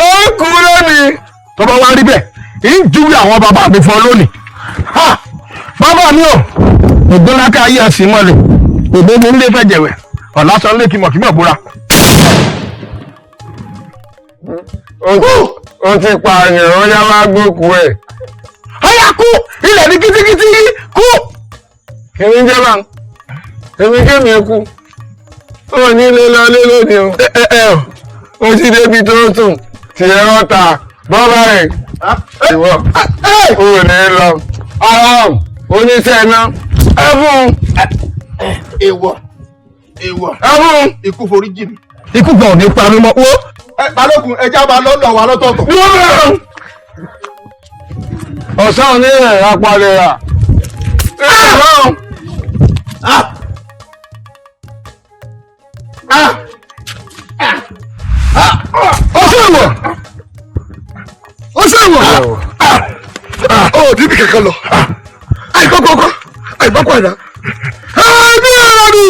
ó kù lónìí. Tó bá wá rí bẹ́ẹ̀ ń júwe àwọn bàbá mi fún ọ lónìí. Bàbá mi ò ògbónáká ayé ẹ̀sìn mọ́lẹ̀ ògbó mi ń lé fẹ́ jẹ̀wẹ̀ ọ̀làsán lé kìmọ̀kìmọ̀ búra. Ó ti pààyàn ó yá wá gbókù ẹ̀. Ọyá kú ilẹ̀ ní kítíkítí kú. Kí ni jẹ́ bá èmi kémi kú ó ní lé lọ lé lónìí o ó ti débi tó sùn tí ẹ rọ́ta bọ́bá rẹ̀ ìwọ ò ní lọ ọ̀rọ̀ oníṣẹ́ iná ẹ fún un. Èèwọ̀ èèwọ̀ ẹ fún un. Ikú forí jì mí. Ikú gan ò ní pa mí mọ́ wo. Balógun ẹja máa lọ́dọ̀ wa lọ́tọ̀ọ̀tọ̀. Ọ̀sán onírẹ̀ apalẹ̀ rà. Ọ̀sán ìwọ̀ ọ̀sán ìwọ̀ Ó níbi kankan lọ. Àìgbọ́kọ̀ àìgbọ́kọ̀ àìdá. Ẹ̀mí ẹ̀rọ mi.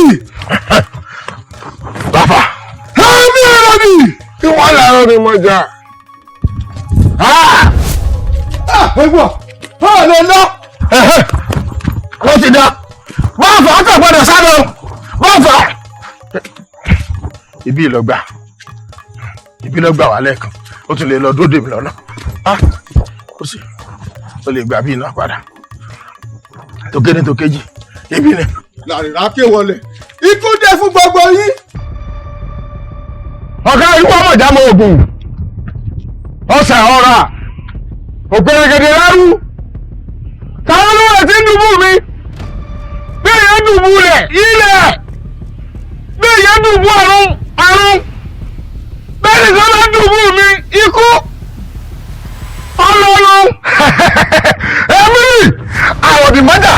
Bàbá. Ẹ̀mí ẹ̀rọ mi. Kí wọ́n làárọ̀ ni mo jà. Ẹ̀wọ̀ ọ̀ lè lọ. Wọ́n ti da. Bọ́ọ̀fà ọkọ̀ gbọ́dọ̀ sáré o. Bọ́ọ̀fà. Ibi ìlọgbà ibi ìlọgbà wà lẹ́ẹ̀kan ó tún lè lọ dúró dèmi lọ́nà. Ó sì ó lè gbà bí iná padà. Tòkè ní tòkejì ibi ni. Làrìrá ké wọlé. Ikú dé fún gbogbo yín. Ọ̀gá ikú ọmọ ìjà mọ ògùn ọ̀sẹ̀ ọ̀rà òpèrègèdè lárú táwọn olúwa ti ń dùbú mi bí èèyàn dùbú rẹ̀ ilẹ̀ bí èèyàn dùbú ọ̀run àrùn bẹ́ẹ̀ nìkan bá dùbú mi ikú ọlọ́run Èmi àwọ̀dì mọ́jà.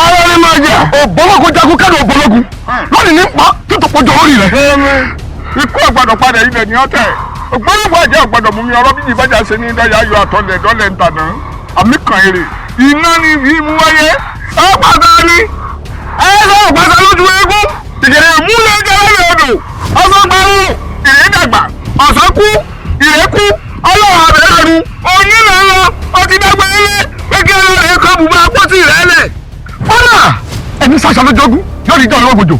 Ọ̀rọ̀ ni màá Ọjà ògbólógún jagun kẹ́nu ògbólógún lónìí ní pa títò pọ̀jọ orí rẹ̀. Ikú ọ̀gbọ́dọ̀ padà ilẹ̀ ní ọ̀tẹ̀. Ògbólógún àjẹ́ ọ̀gbọ́dọ̀ mú mi ọ̀rọ̀ bí ìbájá ṣe ní dọ́yà ayọ̀ àtọ̀lẹ̀ dọ́lẹ̀ ntànà. Àmì kan èrè iná ni fi mú wáyé. Ọ̀pàtà ni ẹ sọ ọ̀pàtà lójú eégún. Ìgèrè múlẹ̀ jẹ́rẹ́ odò. Ọ̀sán gbarú ìrè dàgbà. Ọ̀sán kú ìrè kú. Ọlọ́run àbẹ̀rẹ̀ onílẹ̀ lọ ọtí dàgbà ilé pé kí ọlọ́run ẹ̀kọ́ bùbá pọ́tì rẹ̀ lẹ̀. Fọlá ẹni sàṣà lójoogun yóò rí jọ́ lọ́wọ́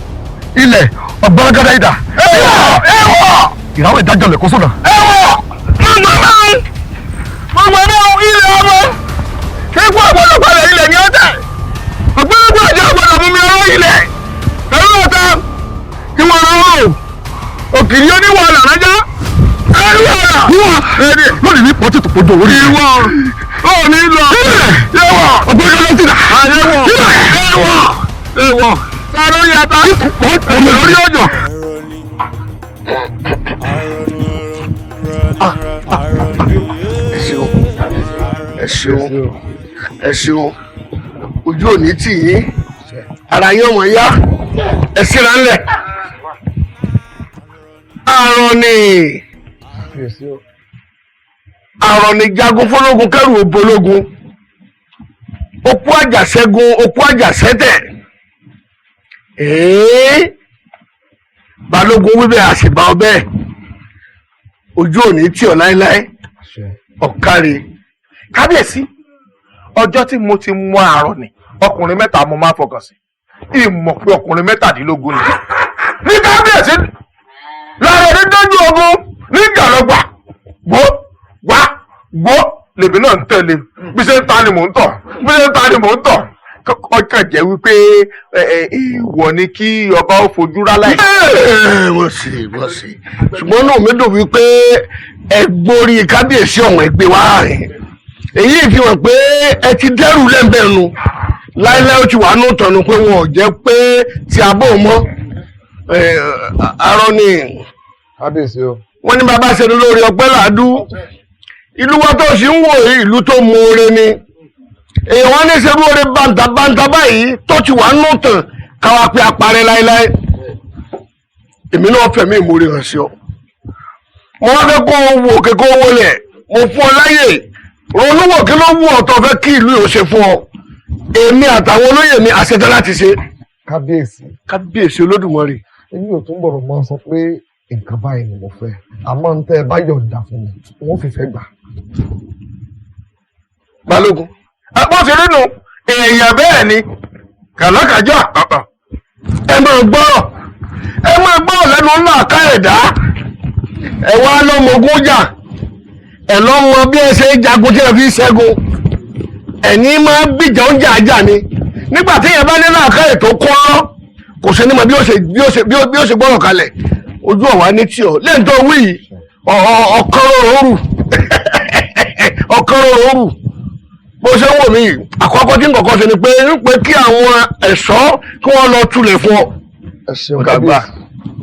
ilẹ̀ ọ̀gbọ́nrẹ́gẹ́dẹ́ ìdá. Ẹ̀wọ̀ ìràwọ̀ ìdájọ́ lẹ̀ kó sọ̀nà. Ẹ̀wọ̀ gbogbo náà ilẹ̀ ọmọ kíkú ọ̀gbọ́dọ̀ padà ilẹ̀ ní ọ̀tẹ̀ ògbólógbò àjẹ́ ọ̀gbọ́dọ̀ mú mi ọwọ́ ilẹ̀ pẹ̀lú ọ̀tá kí wọ́n rán o òkìrí oníwọ̀ ọ̀nà lọ́jọ́ lónìí ní pọ́tì tó pọ́jọ orí rẹ̀. Ìwọ ò ní lọ. Ẹ̀wọ̀ ọ̀gbọ́nrẹ́gẹ́dẹ́ ìdá. Ẹ̀wọ̀ ẹ̀wọ̀ ẹ̀wọ̀ sáré yàtọ̀ lórí ọjọ́. Ẹ ṣeun, ẹ ṣeun, ẹ ṣeun, ojú òní tì yín, ara yín ọmọ yá, ẹ síra ńlẹ̀. Àrọ̀nì àrọ̀nì jagun fọlọ́gun kẹrù òbólógun, okú àjàṣẹ́gun, okú àjàṣẹ́tẹ̀. Balógun wíbẹ̀ àṣìbá ọbẹ̀, ojú òní tì ọ́ láéláé, ọ̀kárí. Kábíyèsí, ọjọ́ tí mo ti mọ Àrọ̀nì ọkùnrin mẹ́ta mo máa fọkàn sí, ìmọ̀ pé ọkùnrin 17 ni. Ní kábíyèsí lára ní dójú ogun ní gàlọ́gbà gbó wá gbó lèmi náà ń tẹ̀lé, bí ṣe ń ta ni mò ń tọ̀, bí ṣe ń ta ni mò ń tọ̀. Ọkàn jẹ́ wípé ìwọ ni kí ọba ó fojú rálá yìí. Wọ́n sì wọ́n sì, ṣùgbọ́n náà mi dùn wípé ẹ gbórí kábíyèsí ọ̀hún ẹ gbé wá rìn, èyí fi hàn pé ẹ ti dẹ́rù lẹ́ńbẹ̀ẹ́nu láíláí, ó ti wà nù tọ̀nù pé wọn ò jẹ́ pé tí a bò mọ́ Àrọ̀nì. Kábíyèsí o. Wọ́n ní bàbá ṣe lórí ọpẹ́ làádú, ìlú wa tó sì ń wò ìlú tó mú oore ni, èèyàn wọn ní ṣerú oore bàǹtàbàǹtà báyìí tó ti wà nù tàn káwa pé aparẹ́ láíláí. Èmi náà fẹ̀mí ìmoore hàn sí ọ, mo wá fẹ́ kó o wò kí kó o wọlé, mo fún ọ láyè ronú wò kí ló wù ọ́ tó fẹ́ kí ìlú yóò ṣe fún ọ. Èmi àtàwọn olóyè mi àṣetán láti ṣe. Kábíyèsí. Kábíyèsí Olódùmarè. Èmi ò tún gbọ́dọ̀ máa sọ pé nǹkan báyìí ni mo fẹ́, àmọ́ ń tẹ́ ẹ bá yọ̀ǹda fún mi, wọ́n fi fẹ́ gbà. Balógun bó ṣe rí nu èèyàn bẹ́ẹ̀ ni kàlákàjọ́. Ẹ máa gbọ́rọ̀, ẹ máa gbọ́rọ̀ lẹ́nu ńlá àká ẹ̀dá. Ẹ wá lọ́mọ ogun jà, ẹ lọ́mọ bí ẹ ṣe ń jagun tí ẹ fi ṣẹ́gun, ẹ̀yin máa gbìjà oúnjẹ àjà ni. Nígbà tí èèyàn bá ní làákà ètò kọ́ ọ́, kò sí ní mọ bí ó ṣe gbọ́rọ̀ kalẹ̀, ojú ọ̀wá ní tí ọ lẹ́yìn tó wí yìí ọ̀kan rọrùn ọ̀kan rọrùn bó ṣe ń wò mí. Àkọ́kọ́ tí nǹkan ṣe ni pé ń pé kí àwọn ẹ̀ṣọ́ kí wọ́n lọ tulẹ̀ fún ọ.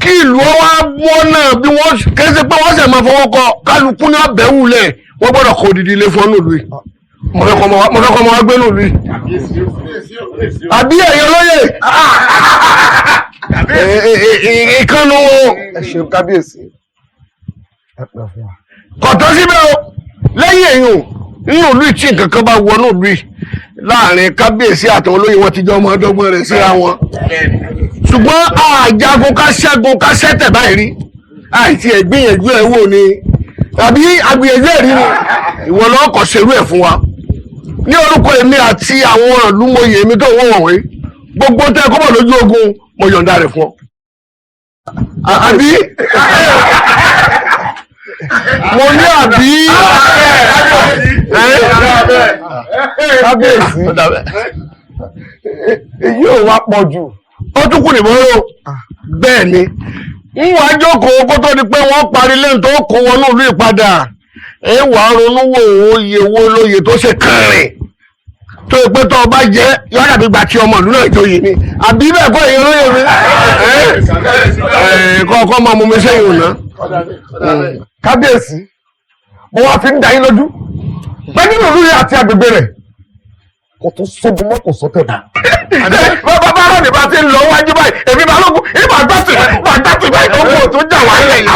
Kí ìlú wa wọ́n náà bí wọ́n kése pé wọ́n sì máa fọwọ́ kọ kálukú ní abẹ́wulẹ̀, wọ́n gbọ́dọ̀ kó odidi ilé fún ọ nílùú yìí. Mo fẹ́ kọ́ ọmọ wa gbé nílùú yìí. Àbí ẹ̀yin olóyè ìkànnì wo. Ẹ ṣeun kábíyèsí, ẹ pẹ́ fún wa. Kọ̀tọ́ síbẹ̀ o, lẹ́yìn èyí o nínú ìlú tí nǹkan kan bá wọnú ìlú yìí láàrin kábíyèsí àtàwọn olóyè wọn ti jọ ọmọ ọdọgbọn rẹ̀ síra wọn, ṣùgbọ́n àjagun ká ṣẹ́gun ká ṣẹ́tẹ̀ báyìí rí, àìsí ẹ̀gbìyànjú ẹ̀ wò ni àbí àgbìyànjú ẹ̀ rí ni ìwọ lọ́wọ́ kọ́ ṣerú ẹ̀ fún wa. Ní orúkọ èmi àti àwọn ìlúmọ̀yè mi tó wọ́n wọ̀nyí, gbogbo tẹ́ kọ́bọ̀ lójú ogun mo yọ̀ǹda rẹ̀ fún ọ. Àbí mo ní àbí kábíyèsí èyí ò wá pọ̀ jù. Ó tún kù nìbọn rò bẹ́ẹ̀ ni ń wàá jókòó kó tó di pé wọ́n parí lẹ́yìn tó kó wọnú ìlú ìpadà. Ẹ wàá ronú wò ó yẹ wo lóye tó ṣe kẹrin tó yẹ pé tó o bá jẹ yọ̀ọ́ dàbí gba ti ọmọ ìlú náà joyè ni, àbí bẹ́ẹ̀ kọ́ èyí lóye mi kọ́ ọkọ́ máa mú mi sẹ́yìn òná. Kábíyèsí, mo wá fi ń da yín lójú pé nínú ìlú yìí àti agbègbè rẹ̀ Kò tún sógun mọ́, kò sọ́tẹ̀ mọ́. Bàbá bá rọ̀ ní bá ti ń lọ wájú báyìí, èmi balógun ìbá gbàtì bá gbàtì báyìí tó kù tó jà wá lẹ̀ yìí.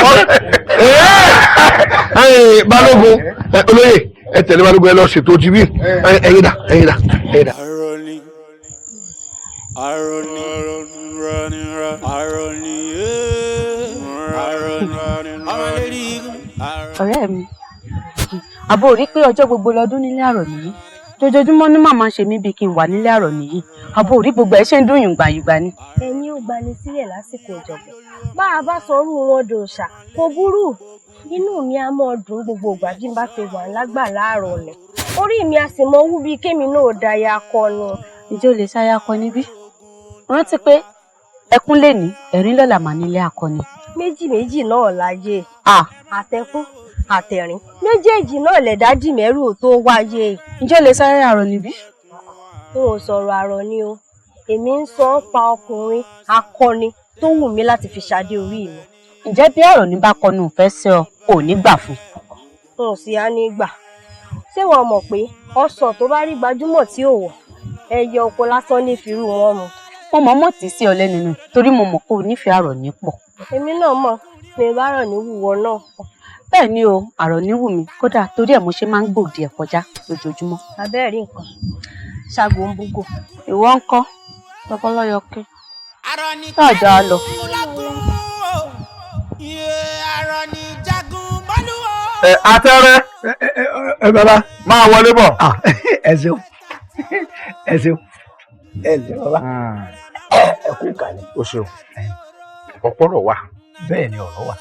Balógun, olóyè, ẹ tẹ̀lé balógun, ẹ lọ ṣètò ti bí. Ẹ̀yin dà, ẹ̀yin dà, ẹ̀yin dà. Aroni, Aroni, Aroni, Aroni. Ọ̀rẹ́ mi, àbò rí pé ọjọ́ gbogbo lọ́dún nílé àrọ̀ nìyí. Jojoojúmọ́ ní màmá ń ṣe mí bíi kí n wà nílé àrọ̀ nìyí. Àbò rí gbogbo ẹ̀ ṣe ń dùn yùngbàyùngbà ni. Ẹni ó gbani sílẹ̀ lásìkò ìjọ̀gbọ̀n, bá a bá sọ orú wọn dòòṣà, kò burú. Inú mi á mọ́ dùn gbogbo ìgbà bí n bá ti wà lágbà láàárọ̀ ọ̀lẹ̀. Orí mi á sì mọ wú bíi kémi náà daya akọni. Ǹjẹ́ o lè ṣayá akọni bí? Rántí pé ẹkún lè ní ẹ̀rín lọ́la mà nílé akọni. Méjì méjì náà láyé. Àtẹkún àtẹ̀rín méjèèjì náà lẹ̀dá dì mẹ́rù tó wáyé. Ǹjẹ́ o lè sáré àrọ̀ níbí? N ò sọ̀rọ̀ àrọ̀ ni o, èmi ń sọ ọ́ pa ọkùnrin akọni tó wù mí láti fi ṣadé orí mi. Ǹjẹ́ bí àrọ̀ ní bá kọnu ìfẹ́ sí ọ, ò ní gbà fún? N ò sì á ní gbà. Ṣé wọn mọ̀ pé ọsàn tó bá rí gbajúmọ̀ tí ò wọ̀, ẹyẹ oko lásán ní ìfirú wọn mu. Mo mọ̀ mọ̀ tí sí ọ lẹ́nu nù torí mo mọ̀ pé o nífẹ̀ẹ́ àrọ̀ ní pọ̀. Èmi náà mọ̀ pé bá rọ̀ ní wúwo náà. Bẹ́ẹ̀ ni o, àrọ̀ ní wù mí, kódà torí ẹ̀ mo ṣe máa ń gbòdì ẹ̀ kọjá lójoojúmọ́. Abẹ́ẹ̀ rí nǹkan, ṣaago ń búgò. Ìwọ ń kọ́ lọ́kọ́lọ́yọkẹ́. Ṣáàjà á lọ. Ẹ atẹ́rẹ́. Ẹ bàbá. Máa wọlé bọ̀. Ẹ ṣeun, ẹ ṣeun, ẹ ṣeun bàbá, ẹ kú kalẹ̀. O ṣeun, ọ̀pọ̀rọ̀ wà. Bẹ́ẹ̀ ni ọ̀rọ̀ wà,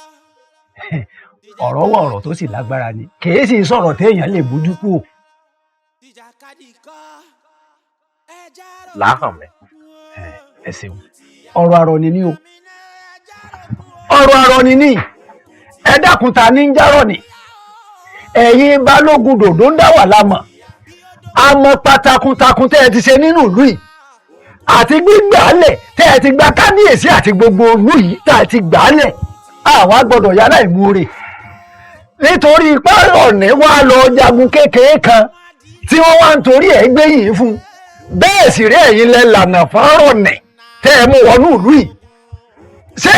ọ̀rọ̀ wà, ọ̀rọ̀ tó sì lágbára ni, kìí sì sọ̀rọ̀ téèyàn lè bójú kú. Làáhàn mi. Ẹ ṣeun, ọ̀rọ̀ àrọ̀ ni ní o, ọ̀rọ̀ àrọ̀ ni ní. Ẹ dákun, ta ní ń járọ̀ ni? Ẹ̀yin balógun dòdò ń dá wà lámọ̀ àmọ́ takuntakun tẹ́ ẹ ti ṣe nínú ìlú yìí àti gbígbàálẹ̀ tẹ́ ẹ ti gba kábíyèsí àti gbogbo ìlú yìí tá ẹ ti gbàálẹ̀, àwa gbọ́dọ̀ yálà ìmúre nítorí ipá ọ̀nì wá lọ jagun kékeré kan tí wọ́n wá ń torí ẹ̀ gbé yìí fún bẹ́ẹ̀ sì rí. Ẹ̀yin lẹ lànà fárọ̀nì tẹ́ ẹ mú wọnú ìlú yìí. Ṣé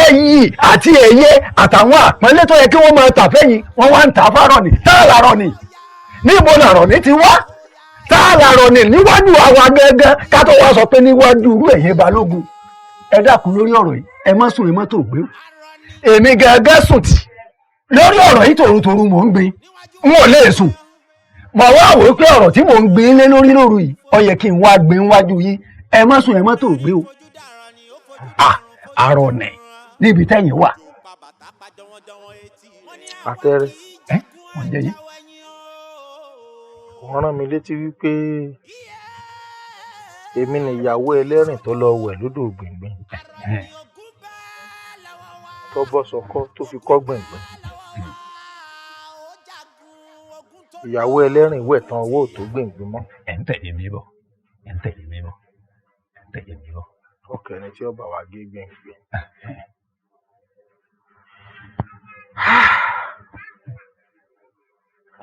ẹ̀yin àti ẹ̀yẹ àtàwọn àpọ́nlé tó yẹ kí wọ́n máa tà fẹ́yìn, wọ́n wá ń tà fárọ̀nì? Tá a làrọ̀ nì, níbo làrọ̀ ní ti wá? Tá a làrọ̀ ní níwájú àwa gángan, ká tó wá sọ pé níwájú irú ẹ̀yin balógun? Ẹ dákun, lórí ọ̀rọ̀ yìí, ẹ má sùn, ẹ má tó gbé. Èmi gángan sùn tì lórí ọ̀rọ̀ yìí, tòrutòru mò ń gbin, n ò lè sùn. Mọ̀ wá wò ó pé ọ̀rọ̀ tí mò ń gbin lé lórí lóru yìí, ó yẹ kí n wá gbin wájú yín. Ẹ má sùn, ẹ má tó gbé o. Àrọ̀nẹ̀ níbi tẹ́yìn wà. Atẹ́rẹ́. Ẹ wọ́n jẹ́ yín. Wọ́n rán mi létí wípé èmi ni ìyàwó ẹlẹ́rìn tó lọ wẹ̀ lódò gbìngbìn, tó bọ́ sọkọ́ tó fi kọ́ gbìngbìn. Ìyàwó ẹlẹ́rìn wẹ̀ tán, owó ò tó gbìngbìn mọ́. Ẹ̀ ń tẹ̀lé mi bọ̀, ẹ̀ ń tẹ̀lé mi bọ̀, ẹ̀ ń tẹ̀lé mi bọ̀. Ọkẹ́ ni tí ó bá wa gé gbìngbìn.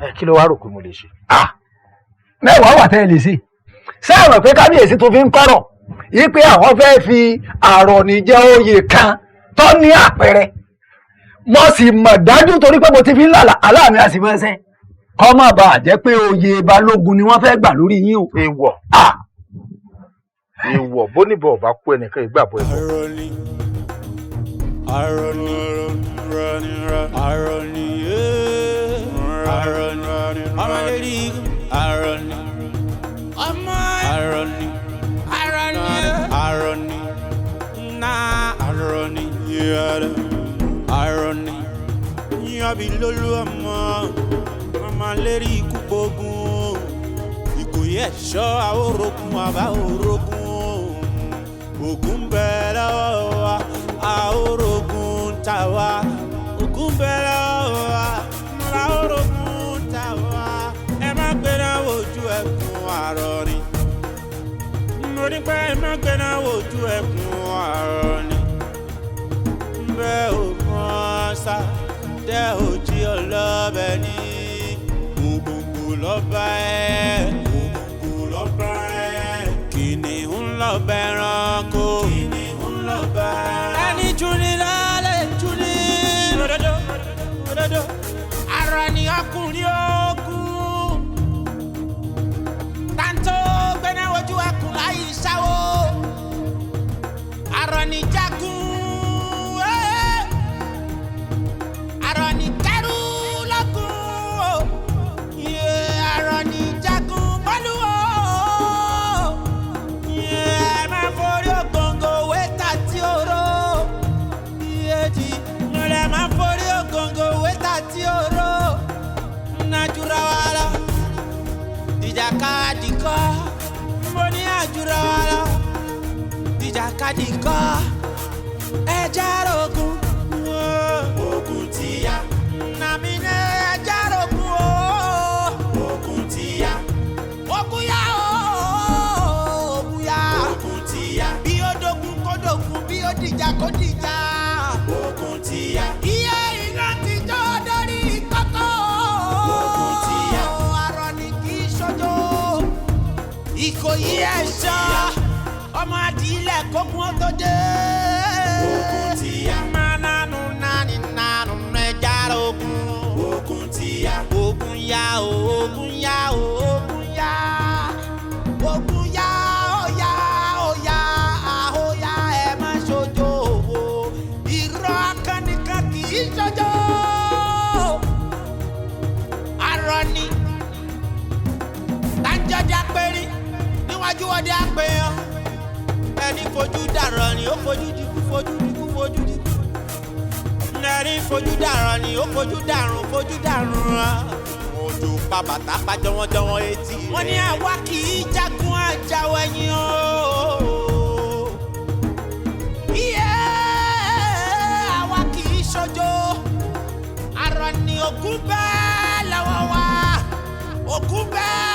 Ẹ kí ló wá rò pé mo lè ṣe? Mẹ́wàá wà tẹ́ ẹ lè ṣe. Sáàrọ̀ pé kábíyèsí tó fi ń kọ́rọ̀ yí pé àwọn fẹ́ fi àrọ̀nì jẹ oyè kan tó ní àpẹẹrẹ, mo sì mọ̀ dájú torí pé mo ti fi ń lálà aláàmì àti mọ́sẹ́ kọ́ má bàa jẹ́ pé oyè balógun ni wọ́n fẹ́ gbà lórí yín o. Èèwọ̀, èèwọ̀, bóníbọ̀ ọba kú, ẹnìkan ìgbàbọ̀ ẹ̀bọ̀. Aroni, Aroni, Aroni, Aroni, Aroni, Aroni, ọmọ Aroni, Aroni, Aroni, na Aroni, Aroni, yabi lólu ọmọ, ọmọ lérí ikú gbógun, Ìkòyí ẹ̀ṣọ́ àwòrógùn àbá òrógùn, ògùn bẹ lọ́wọ́ wa, àwòrógùn tà wá, ògùn bẹ lọ́wọ́ wa, àwòrógùn tà wá. Ẹ má gbéra wojú ẹkùn Àrọ̀ní, mo ní pé ẹ má gbéra wojú ẹkùn Àrọ̀ní. Bẹ́ẹ̀ ò mọ̀ sá tẹ́ ò jí ọlọ́bẹ ní gbogbogbò lọ́ba ẹ̀, gbogbogbò lọ́ba ọkùnrin ogun tàǹtó gbẹ́nà ojú ẹkùn láyé sáwó àrọ̀nì jagun àrọ̀nì kẹrù lọ́gùn o àrọ̀nì jagun bọ́lú o ẹ máa forí ògòǹgò wẹ́tà tí ó rò ẹ máa forí ògòǹgò wẹ́tà tí ó rò nàjúra wa lọ ìjàkadì kọ́ mo ní àjúra wa lọ ìjàkadì kọ́ ẹja rogun ogun ti ya nàmí ní ẹja rogun o ogun ti ya ogun ya o ogun ya ogun ti ya bí ó dogun kó dogun bí ó dìjà kó dìjà ogun ti ya iye iná ti jó dórí kókó ogun ti ya arọ ni kì í ṣojo Ìkòyí ẹ̀ṣọ́ ọmọ adìlẹ̀ kókun ó tó dé. Ogun ti ya. Mánánú nání nánú ẹja rogun. Ogun ti ya. Ogun ya o, ogun ya o, ogun ya. Ogun ya o ya o ya o ya ẹ má ṣojo o. Irọ́ akánìkan kì í ṣojo. Arọ ni. Tájọ́jà péré níwájú ọdẹ àpèyàn ẹni fojú dàrọ ni ó fojú dikú fojú dikú fojú dikú ẹni fojú dàrọ ni ó fojú dàrún fojú dàrún rán ojú pa bàtà pa jọwọ́jọwọ́ etí rẹ̀. Wọ́n ní àwa kì í jagun àjàwọ̀ ẹ̀yìn o. Iye àwa kì í ṣojo àrọ̀ ni ògún bẹ́ẹ̀ lọ́wọ́ wa ògún bẹ́ẹ̀.